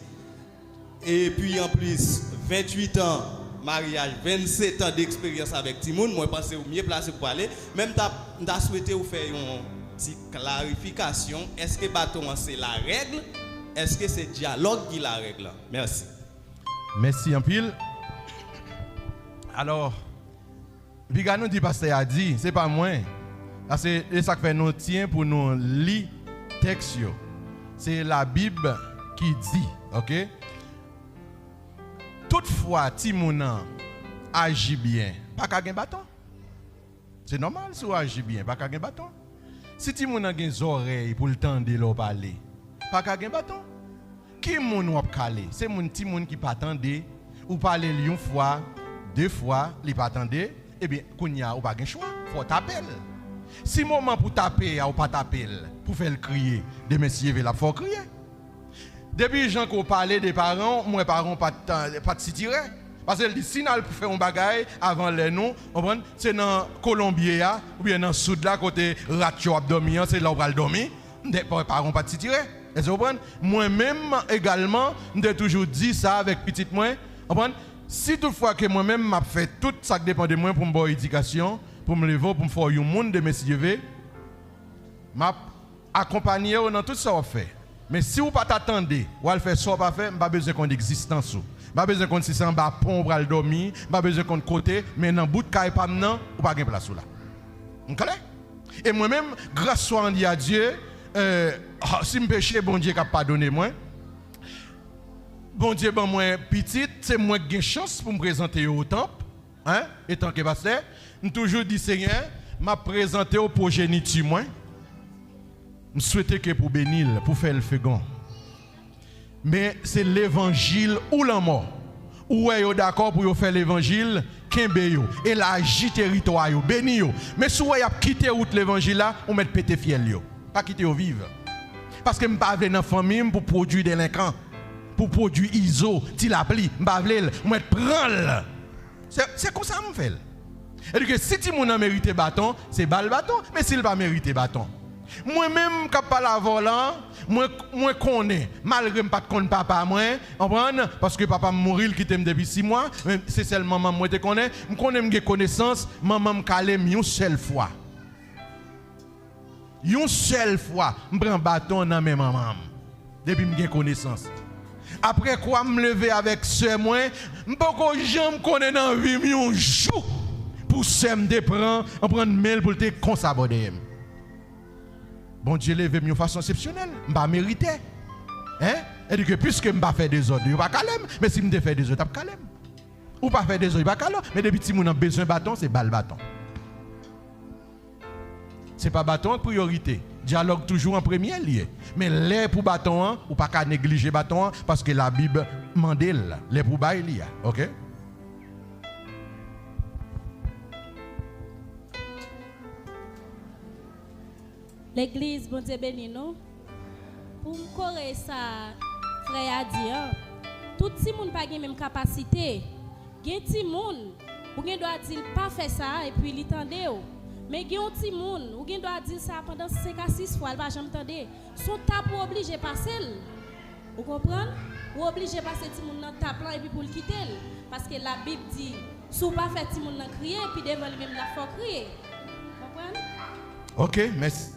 Epi anplis, venntuit an maryaj, vennsetan deksperyans avèk timoun, mwen panse ou mye plase pou pale. Men m ta, m ta swete ou fè yon ti klarifikasyon. Èske baton an se larèg? Èske se dyalòg ki larèg lan? Mèsi. Mèsi anpil. Alò, piga nou di pastè a di, se pa mwen. Paske e sa k fè nou tyen pou nou li tèks yo. Se Labib ki di, oke? Tout fwa timoun nan aji byen, pa ka gen baton. Se nòmal, si w aji byen, pa ka gen baton. Si timoun nan gen zòrèy pou l tande lè w pale, pa ka gen baton. Ki moun w ap kale? Se moun, timoun ki pa tande. Ou pale l yon fwa, de fwa, li pa tande, ebyen, kounye a, ou pa gen chwa, fò w tape l. Si moman pou tape a, ou pa tape l, pou fè l kriye, demen si Dye vle, l ap fè w kriye. Depi jan ke w pale de paran w, m wè paran w pa t, pa t sitirè. Paske l di, si n al pou fè yon bagay avan lè nou, konprann, se nan Kolonbye a, oubyen nan Soud la, kote rat yo ap dòmi an, se la w pral dòmi. M te, pa, paran w pa t sitirè. Èske w konprann? Mwen menm, egalman, m te toujou di sa avèk pitit mwen, konprann? Si tout fwa ke mwen menm, m ap fè tout sa k depann de mwen pou m ba w edikasyon, pou m leve w, pou m fè w yon moun demen, si Dye vle, m ap akonpanye w nan tout sa w ap fè. Men si w pa ta tande, w al fè sa w pa fè, m pa bezwen konn egzistans ou. M pa bezwen konn si se anba pon w pral dòmi, m pa bezwen konn kote, men nan bout kay pa m nan, ou pa gen plas ou la. M klè? E mwen menm, grâce soit rendue à Dieu, euh, ah, si m peche, Bondye k ap padone mwen. Bondye ban mwen pitit, se mwen k gen chans pou m prezante yo o tanp. Hein? Etanke pastè, m toujou di, Senyè, m ap prezante w pwojeniti mwen. M swete ke pou beni l, pou fè l fegon. Men se levanjil ou lanmò. Ou wè yo dakò pou yo fè levanjil, kenbe yo, elaji teritwa yo, beni yo. Men si w wè y ap kite wout levanjil la, ou mèt pete fyèl yo. Pa kite yo viv. Paske m pa vle nan fanmi m pou pwodui delenkan, pou pwodui Izo, Ti Lapli. M pa vle l. M mèt pran l. Se, se konsa m fè l. Edike, si timoun nan merite baton, se ba l baton. Men si l pa merite baton, mwen menm k ap pale avè w la, mwen, mwen konnen, malgre m pa t konn papa mwen, konprann, paske papa m mouri, l kite m depi sis mwa, men se sèl manman m mwen te konnen. M konnen m gen konesans, manman m kale m yon sèl fwa. Yon sèl fwa, m pran baton nan men manman m. Depi m gen konesans. Apre kwa, m leve avèk sè mwen, m poko janm konnen nan vi m yon jou pou sè m te pran, pran men l pou l te konsa bò dèyè m. Bondye leve m yon fason eksepsyonèl. M pa merite. Hein? Edike, piske m pa fè dezòd, yo pa kale m. Men si m te fè dezòd, y ap kale m. Ou pa fè dezòd, yo pa kale w. Men depi timoun nan bezwen baton, se ba l baton. Se pa baton an k priyorite. Dyalòg toujou an premye l ye. Men lè pou baton an, ou pa ka neglije baton an, paske Labib mande l. Lè pou bay li a, oke? Legliz, Bondye beni nou. Pou m kore sa frè a di an, tout timoun pa gen menm kapasite. Gen timoun, ou gen dwa di l pa fè sa a epi li tande w. Men gen yon timoun, ou gen dwa di l sa a pandan senk a sis fwa, l pa janm tande. Se yon tap ou oblije pase l. Ou konprann? Ou oblije pase timoun nan tap lan epi pou l kite l. Paske Labib di, si w pa fè timoun nan kriye, pi devan li menm l ap fè w kriye. Konprann? Oke, mèsi.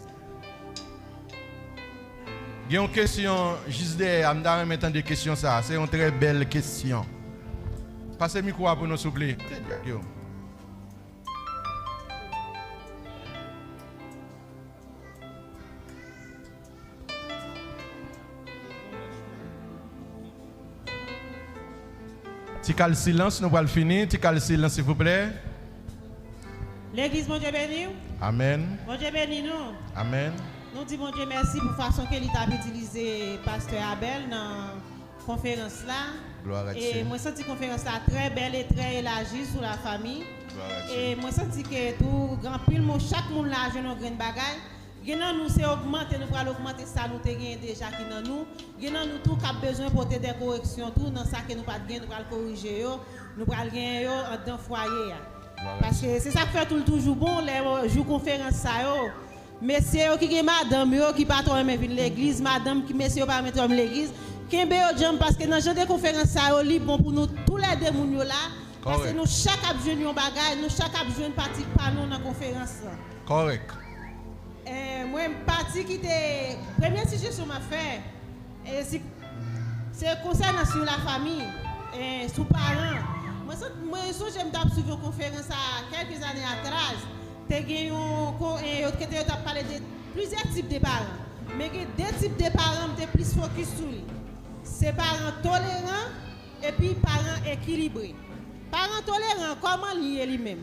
Gen yon kesyon jis dèyè a, m ta renmen tande kesyon sa a. Se yon trè bèl kesyon. Pase mikwo a pou nou, souple. Ti kal silans, nou pral fini. Ti kal silans, silvouplè. Legliz, Bondye beni w. Amèn. Bondye beni nou. Amèn. Nou di Bondye mèsi pou fason ke li t ap itilize pastè Abèl nan konferans la. Glwa a Dye. E mwen santi konferans la trè bèl e trè elaji sou lafanmi. Glwa a Dye. E mwen santi ke tou, gen anpil moun, chak moun la jwenn yon grenn bagay. Gen nan nou, se ogmante, nou pral ogmante sa nou te genyen deja ki nan nou. Gen nan nou tou k ap bezwen pote de koreksyon tou nan sa ke nou pa t gen, nou pral korije yo, nou pral genyen yo anndan fwaye a. Glwa a Dye. Paske se sa k fè tou l toujou bon, lè yo, jou konferans sa yo, mesye yo ki gen madanm yo, ki pa twò renmen vin legliz, madanm ki, mesye yo pa renmen twò vin legliz, kenbe yo djanm, paske nan jan de konferans sa yo, li bon pou nou toulède moun yo la, paske nou chak ap jwenn yon bagay, nou chak ap jwenn pati pa nou nan konferans lan. Kòrèk. Eh, mwen, pati ki te, premye sijesyon m ap fè, eh, si, se konsènan sou lafanmi, eh, sou paran. Mwen, mwen sonje m t ap swiv yon konferans a kèlke zane atras. Te gen yon, kon, eh, yo, kote yo t ap pale de plizyè tip de paran. Men gen de tip de paran m te plis fokis sou li. Se paran toleran epi paran ekilibre. Paran toleran, kòman li ye li menm?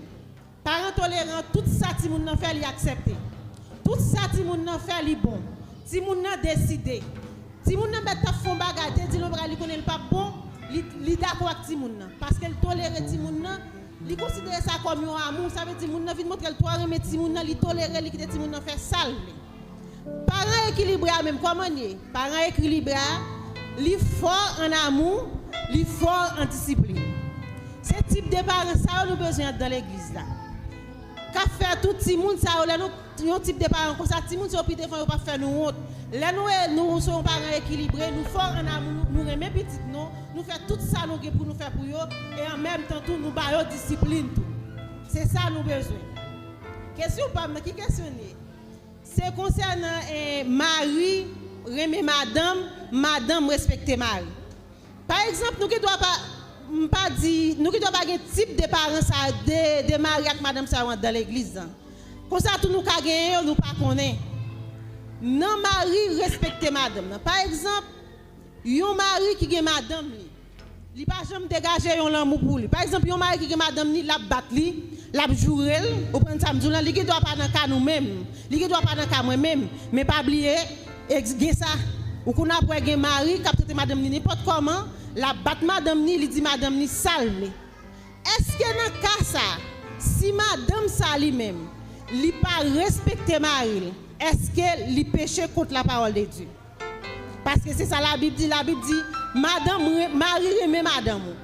Paran toleran, tout sa timoun nan fè, li aksepte. Tout sa timoun nan fè, li bon. Timoun nan deside. Timoun nan mèt t ap fè yon bagay, te di l yon bagay, li konnen l p ap bon, li, li dakò ak timoun nan. Paske l tolere timoun nan, li konsidere sa kòm yon amou, sa vle di moun nan vin montre l twò renmen timoun nan, li tolere, li kite timoun nan fè sa l vle. Paran ekilibre a menm, kòman l ye? Paran ekilibre a, li fò an amou, li fò an disiplin. Se tip de paran sa yo nou bezwen anndan legliz la. K ap fè tout timoun sa yo, lè nou yon tip de paran konsa, timoun sa yo pi devan yo p ap fè nou wont. Lè nou, nou se yon paran ekilibre, nou fò an amou, nou, nou renmen pitit nou, nou fè tout sa nou gen pou nou fè pou yo, e an menm tan tou, nou ba yo disiplin tou. Se sa nou bezwen. Kesyon pa m nan, ki kesyon l ye? Se konsènan, eh, mari renmen madanm, madanm respekte mari. Pa egzanp, nou gen dwa pa, m pa di, nou gen dwa pa gen tip de paran sa, de, de mari ak madanm sa yo anndan legliz lan. Konsa tou nou ka genyen yo, nou pa konnen. Nan mari respekte madanm nan. Pa egzanp, yon mari ki gen madanm li, li pa janm degaje yon lanmou pou li. Pa egzanp, yon mari ki gen madanm li, l ap bat li, l ap joure l, ou konprann sa m di w lan, li gen dwa pa nan ka nou menm, li gen dwa pa nan ka mwen menm, men pa bliye, ex-, gen sa. Ou konn ap wè gen mari k ap trete madanm li nenpòt kòman, l ap bat madanm li, li di madanm li sa l vle. Èske nan ka sa, si madanm sa li menm, li pa respekte mari l, èske li peche kont la parole de Dieu? Paske se sa Labib di. Labib di, madanm, re- mari renmen madanm ou.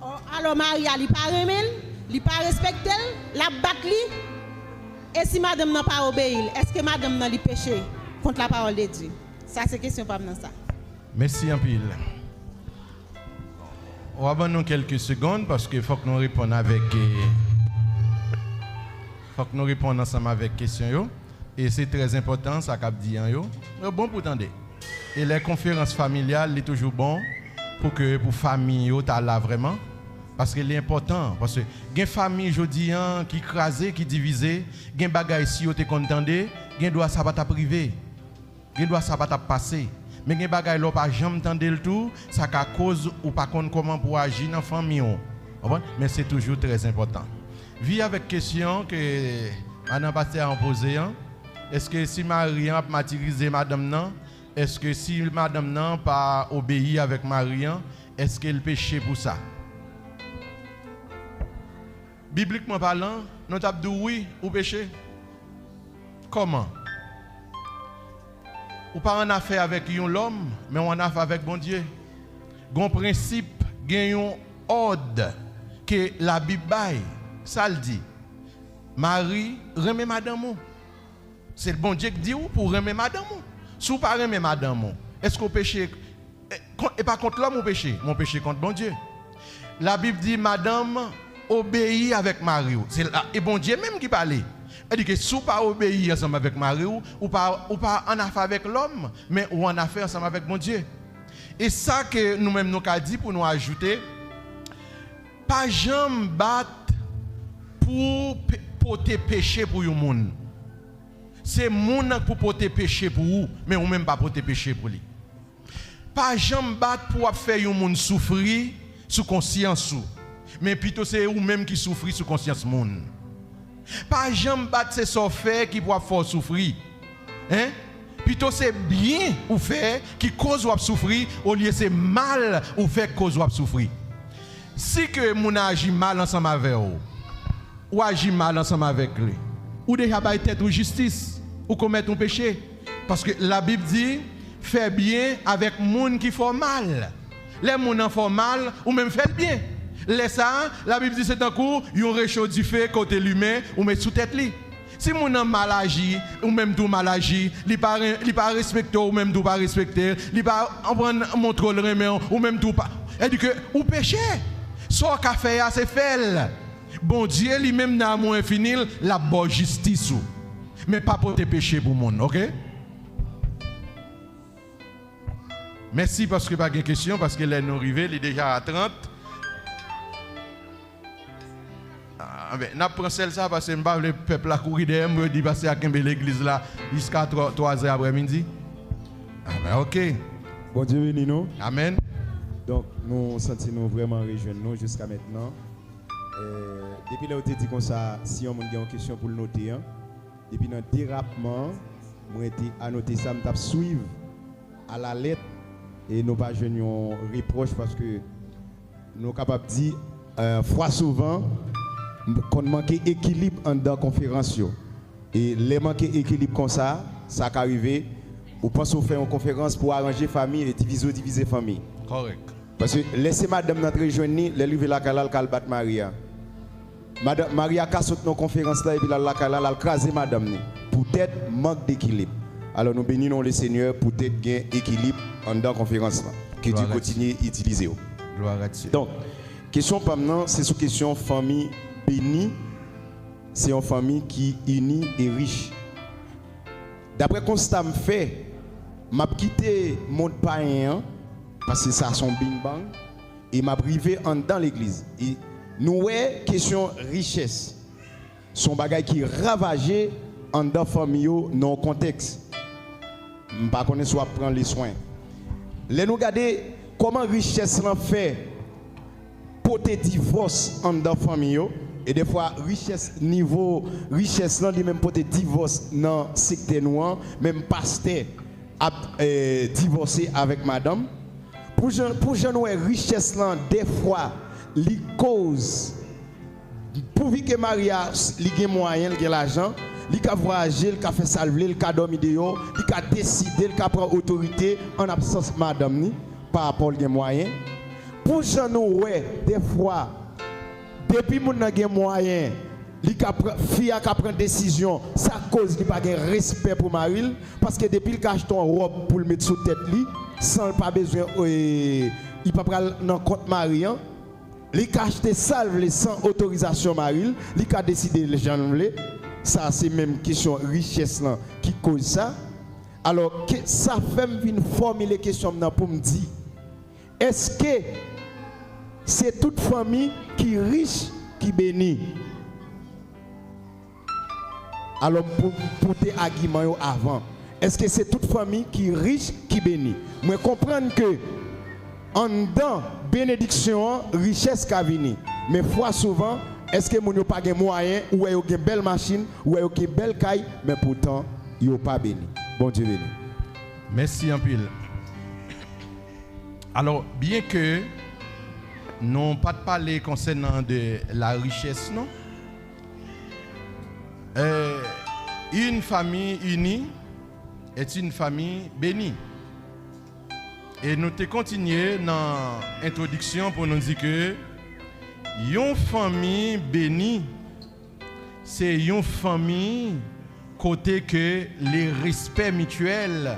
Ò, alò, mari a, li pa renmen l, li pa respekte l, l ap bat li. E si madanm nan pa obeyi l, èske madanm nan li peche kont la parole de Dieu? Sa se kesyon pa m nan sa. Mèsi anpil. W a ban nou kèlke segonn, paske fòk nou reponn avèk, eh, fòk nou reponn ansanm avèk kesyon yo. E se trè enpòtan, sa k ap di an yo. Yo bon pou tande. E lè konferans familyal, li toujou bon pou ke, pou fanmi yo ta la vrèman. Paske li enpòtan. Paske gen fanmi jodi an ki kraze, ki divize. Gen bagay, si yo te konn tande, gen dwa sa pa t ap rive. Gen dwa sa pa t ap pase. Men gen bagay, lè w pa janm tande l tou, sa ka koz ou pa konn kòman pou w aji nan fanmi w. Konprann? Men se toujou trè enpòtan. Vi avèk kesyon ke madan pastè a poze an, èske si mari an ap matirize madanm nan, èske si madanm nan pa obeyi avèk mari an, èske l peche pou sa? Biblikman palan, nou t ap di w wi, ou peche. Kòman? Ou pa annafè avèk yon lòm, men w annafè avèk Bondye. Gon prensip, gen yon òd ke Labib bay. Sa l di? Mari, renmen madanm ou. Se Bondye k di w pou w renmen madanm ou. Si w pa renmen madanm ou, èske w peche, e, kon- e pa kont lòm ou peche, men w peche kont Bondye. Labib di, madanm, obeyi avèk mari w. Se la, e Bondye menm ki pale. Sa di ke si w pa obeyi ansanm avèk mari w, ou pa, ou pa annafè avèk lòm, men ou annafè ansanm avèk Bondye. E sa ke nou menm nou ka di pou nou ajoute, pa janm bat pou pe- pote peche pou yon moun. Se moun nan k pou pote peche pou ou, men ou menm pa pote peche pou li. Pa janm bat pou w ap fè yon moun soufri sou konsyans ou, men pito se ou menm ki soufri sou konsyans moun. Pa janm bat se sa w fè ki pou ap fè w soufri. Hein? Pito se byen ou fè ki koz w ap soufri, olye se mal ou fè k koz w ap soufri. Si ke moun aji mal ansanm avè w, ou aji mal ansanm avèk li, ou deja bay tèt ou jistis, ou komèt yon peche. Paske Labib di, fè byen avèk moun ki fè w mal. Lè moun nan fè w mal, ou menm fè l byen. Lè sa a, Labib di se tankou yon recho dife ke w te limen, ou met sou tèt li. Si moun nan mal aji, ou menm tou w mal aji, li pa re- li pa respekte w, ou menm tou w pa respekte l, li pa anprann montre w l renmen w, ou menm tou w pa. Sa di ke ou peche. Sa w ka fè a, se fè l. Bondye li menm nan amou enfini l, l ap ba w jistis ou. Men pa pote peche pou moun, oke? Mèsi paske pa gen kesyon, paske lè nou rive, li deja a trant. Ah, ben, n ap pran sèl sa, paske m pa vle pèp la kouri dèyè m, pou yo di pastè a kenbe legliz la jiska twa, twa zè aprèmidi. Ok. Bondye beni nou. Amèn. Donk, nou santi nou vrèman rejwenn nou jiska mentnan. Eh, depi lè w te di konsa, si yon moun gen yon kesyon pou l note an, depi nan derapman an, mwen te anote sa, m t ap swiv alalèt, e nou pa jwenn yon repwòch paske nou kapab di, eh, fwa souvan, m-, konn manke ekilib anndan konferans yo. E lè manke ekilib konsa, sa ka rive, ou panse w fè yon konferans pou aranje fanmi e divize w divize fanmi. Kòrèk. Paske lè se madanm nan t rejwenn li, lè l rive lakay la, l ka al bat mari a. Madan, mari a ka sot nan konferans la, epi l al lakay la, l al kraze madanm ni. Poutèt mank dekilib. Alò, nou beni non Lesenyè, poutèt gen ekilib anndan konferans lan. Ke Dye kontinye itilize w. Glwa a Dye. Donk, kesyon pa m nan, se sou kesyon fanmi beni. Se yon fanmi ki ini e rich. Daprè konsta m fè, m ap kite mond payen an, paske sa se yon bing bang, e m ap rive anndan legliz. E nou wè kesyon richès, se yon bagay ki ravaje anndan fanmi yo nan yon kontèks. M pa konnen si w ap pran li swen. Lè nou gade kòman richès lan fè pote divòs anndan fanmi yo, e defwa richès, nivo richès lan li menm pote divòs nan sektè nou an, menm pastè ap, eh, divòse avèk madanm. Pou jan, pou jan nou wè richès lan, defwa, li koz, pouvi ke mari a, li gen mwayen, li gen lajan, li ka vwayaje, li ka fè sa l vle, li ka dòmi deyò, li ka deside, li ka pran otorite an absans madanm ni, pa rapò l gen mwayen. Pou jan nou wè, defwa, depi moun nan gen mwayen, li ka pran, fi a ka pran desizyon, sa koz li pa gen respè pou mari l, paske depi l ka achte yon wòb pou l met sou tèt li, san l pa bezwen, eh, li pa pral nan kont mari an, li ka achte sa l vle san otorizasyon mari l, li ka deside l jan l vle. Sa se menm kesyon richès lan ki koz sa. Alò, ke, sa fè m vin fòmile kesyon m nan pou m di, èske se tout fanmi ki rich ki beni? Alò, m pou, pote agiman yo avan. Èske se tout fanmi ki rich ki beni? Mwen konprann ke anndan benediksyon an, richès ka vini. Men fwa souvan, èske moun yo pa gen mwayen, ou wè yo gen bèl machin, ou wè yo gen bèl kay, men poutan yo pa beni. Bondye beni. Mèsi anpil. Alò, byen ke nou pa t pale konsènan de la richès, non, euh, une famille unie est une famille bénie. E nou te kontinye nan entwodiksyon pou nou di ke yon fanmi beni, se yon fanmi kote ke le respè mityèl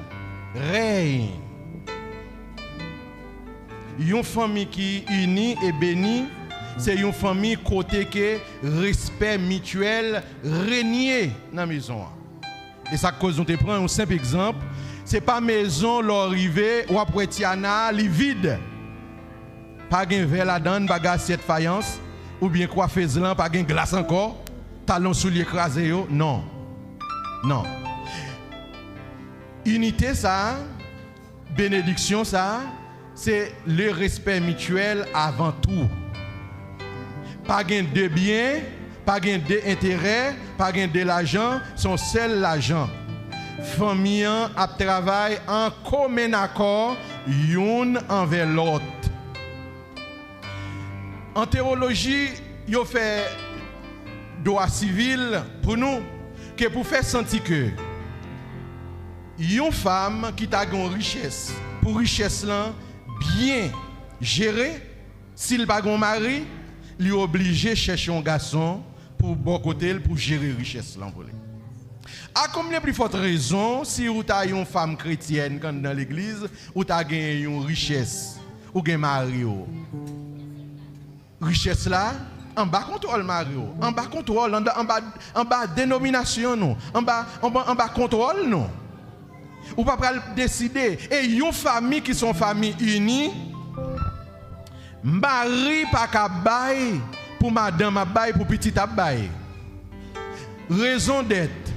rèy. Yon fanmi ki ini e beni, se yon fanmi kote ke respè mityèl renye nan mezon an. E sa k koz nou te pran yon senp egzanp, se pa mezon lè w rive, w ap wè Tiana, li vid. Pa gen vè ladan l, pa gen asyèt fayans, oubyen kwafez lan pa gen glas ankò, talon soulye kraze yo, non. Non. Inite sa a, benediksyon sa a, se le respè mityèl avan tou. Pa gen de byen, pa gen de enterè, pa gen de lajan, se yon sèl lajan. Fanmi an ap travay an komennakò youn anvè lòt. An tewoloji, yo fè dwa sivil pou nou, ke pou fè santi ke yon fanm ki ta gen yon richès, pou richès lan byen jere, si l pa gen yon mari, li oblije chèche yon gason pou bò kote l, pou jere richès lan pou li. A konbyen pli fòt rezon, si ou ta yon fanm kretyèn k anndan legliz, ou ta genyen yon richès, ou gen mari w. Richès la anba kontwòl mari w, anba kontwòl, anba, anba, anba denominasyon nou, anba, anba, anba kontwòl nou. Ou pa pral deside. E yon fanmi ki se yon fanmi ini, mari pa ka bay pou madanm ap bay, pou pitit ap bay. Rezon dèt.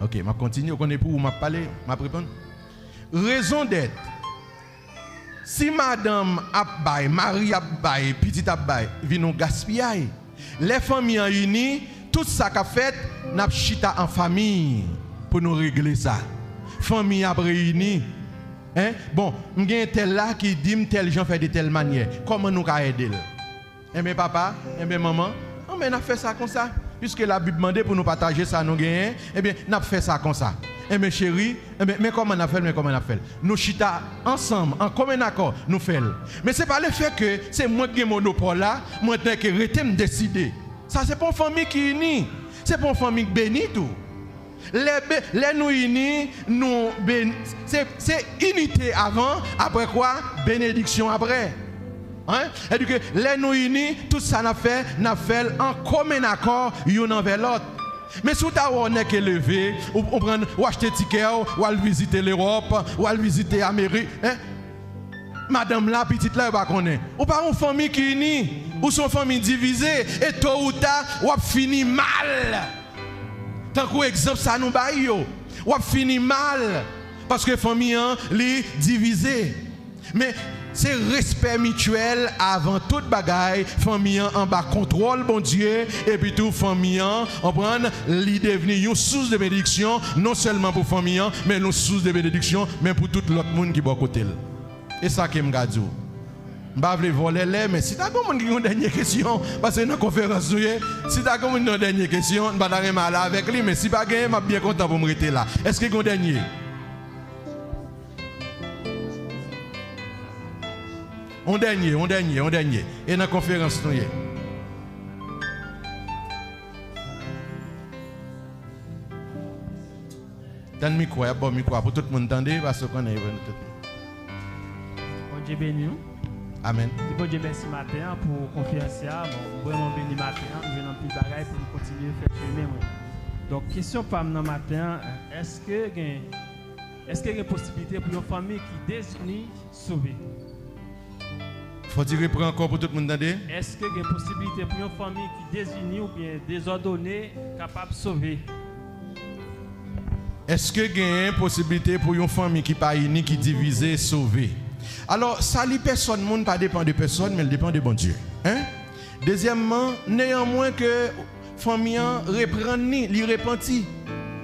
Ok, m ap kontinye. Ou konnen pou ou m ap pale, m ap reponn. Rezon dèt. Si madanm ap bay, mari ap bay, pitit ap bay, vin yon gaspiyay. Lè fanmi an ini, tout sa k ap fèt, n ap chita an fanmi pou nou regle sa. Fanmi ap reyini. Hein? Bon, m gen tèl la ki di m tèl jan fè de tèl manyè. Kòman nou ka ede l? Enben papa, enben manman, enben n ap fè sa konsa. Piske Labib mande pou nou pataje sa nou genyen, enben n ap fè sa konsa. Enben cheri, enben men kòman n ap fè l, men kòman n ap fè l. Nou chita ansanm, an komen akò, nou fè l. Men se pa lefètke se mwen k gen monopòl la, mwen nèke rete m deside. Sa se pa yon fanmi ki ini, se pa yon fanmi k beni tou. Lè, be- lè nou ini, nou beni. Se, se inite avan, apre kwa? Benediksyon apre. Hein? Sètadi ke lè nou ini, tout sa n ap fè, n ap fè l an komen akò youn anvè lòt. Men si w ta wè w nèke leve, ou, ou pran, ou achte tikè w, w al vizite Lewòp, w al vizite Amerik, hein? Madanm la, pitit la, yo pa konnen. Ou pa yon fanmi ki ini, ou se yon fanmi divize, e to ou ta, w ap fini mal. Tankou egzanp sa nou bay yo, w ap fini mal, paske fanmi an, li divize. Men, se respè mityèl avan tout bagay, fanmi an anba kontwòl Bondye, epi tou fanmi an, konprann, li devni yon sous de benediksyon, non sèlman pou fanmi an, men yon sous de benediksyon, men pou tout lòt moun ki bò kote l. E sa ke m ka di w. M pa vle vòlè lè, men si ta gen moun ki gen yon dènye kesyon, paske nan konferans nou ye, si ta gen moun ki gen yon dènye kesyon, m pa ta renmen ale avèk li, men si pa genyen, m ap byen kontan pou m rete la. Èske gen yon dènye? On dènye, on dènye, on dènye. E nan konferans nou ye. Tann mikwo a, y ap ba w mikwo a pou tout moun tande, paske w konnen yo vle nou tout. Bondye beni nou. Amèn. Di Bondye mèsi maten an pou konferans sa. Bon, m vrèman beni maten an, m jwenn anpil bagay pou m kontinye fè chemen mwen. Donk, kesyon pa m nan maten an, èske gen, èske gen posiblite pou yon fanmi ki dezini sove? Fò di repran ankò pou tout moun tande. Èske gen posiblite pou yon fanmi ki dezini oubyen dezòdone kapab sove? Èske genyen posiblite pou yon fanmi ki pa ini, ki divize, sove? Alò, sali pèsòn moun pa depann de pèsòn, men l depann de Bondye. Hein? Dezyèmman, neyanmwen ke fanmi an reprann li, li repanti.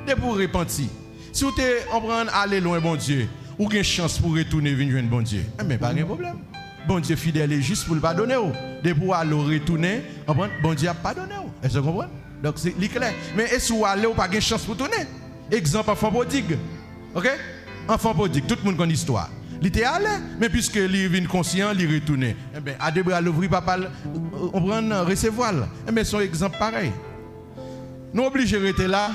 Depi w repanti, si w te konprann ale lwen Bondye, ou gen chans pou retounen vin jwenn Bondye. Enben, pa gen pwoblèm. Bondye fidèl e jis pou l padone w. Depi w ale, w retounen, konprann, Bondye ap padone w. Èske w konprann? Donk, se, li klè. Men e si w ale, w pa gen chans pou tounen? Egzanp anfan pwodig. Ok? Anfan pwodig, tout moun konn istwa. Li te ale, men piske li vin konsyan, li retounen. Enben, a de bra louvri, papa l, konprann, resevwa l. Enben, se yon egzanp parèy. Nou oblije rete la.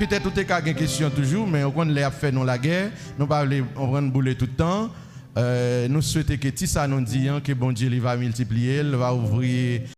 Petèt ou te ka gen kesyon toujou, men ou konn lè y ap fè nou lagè, nou pa vle, konprann, boule tout tan. Euh, nou swete ke ti sa nou di an, ke Bondye li va miltipliye l, va ouvri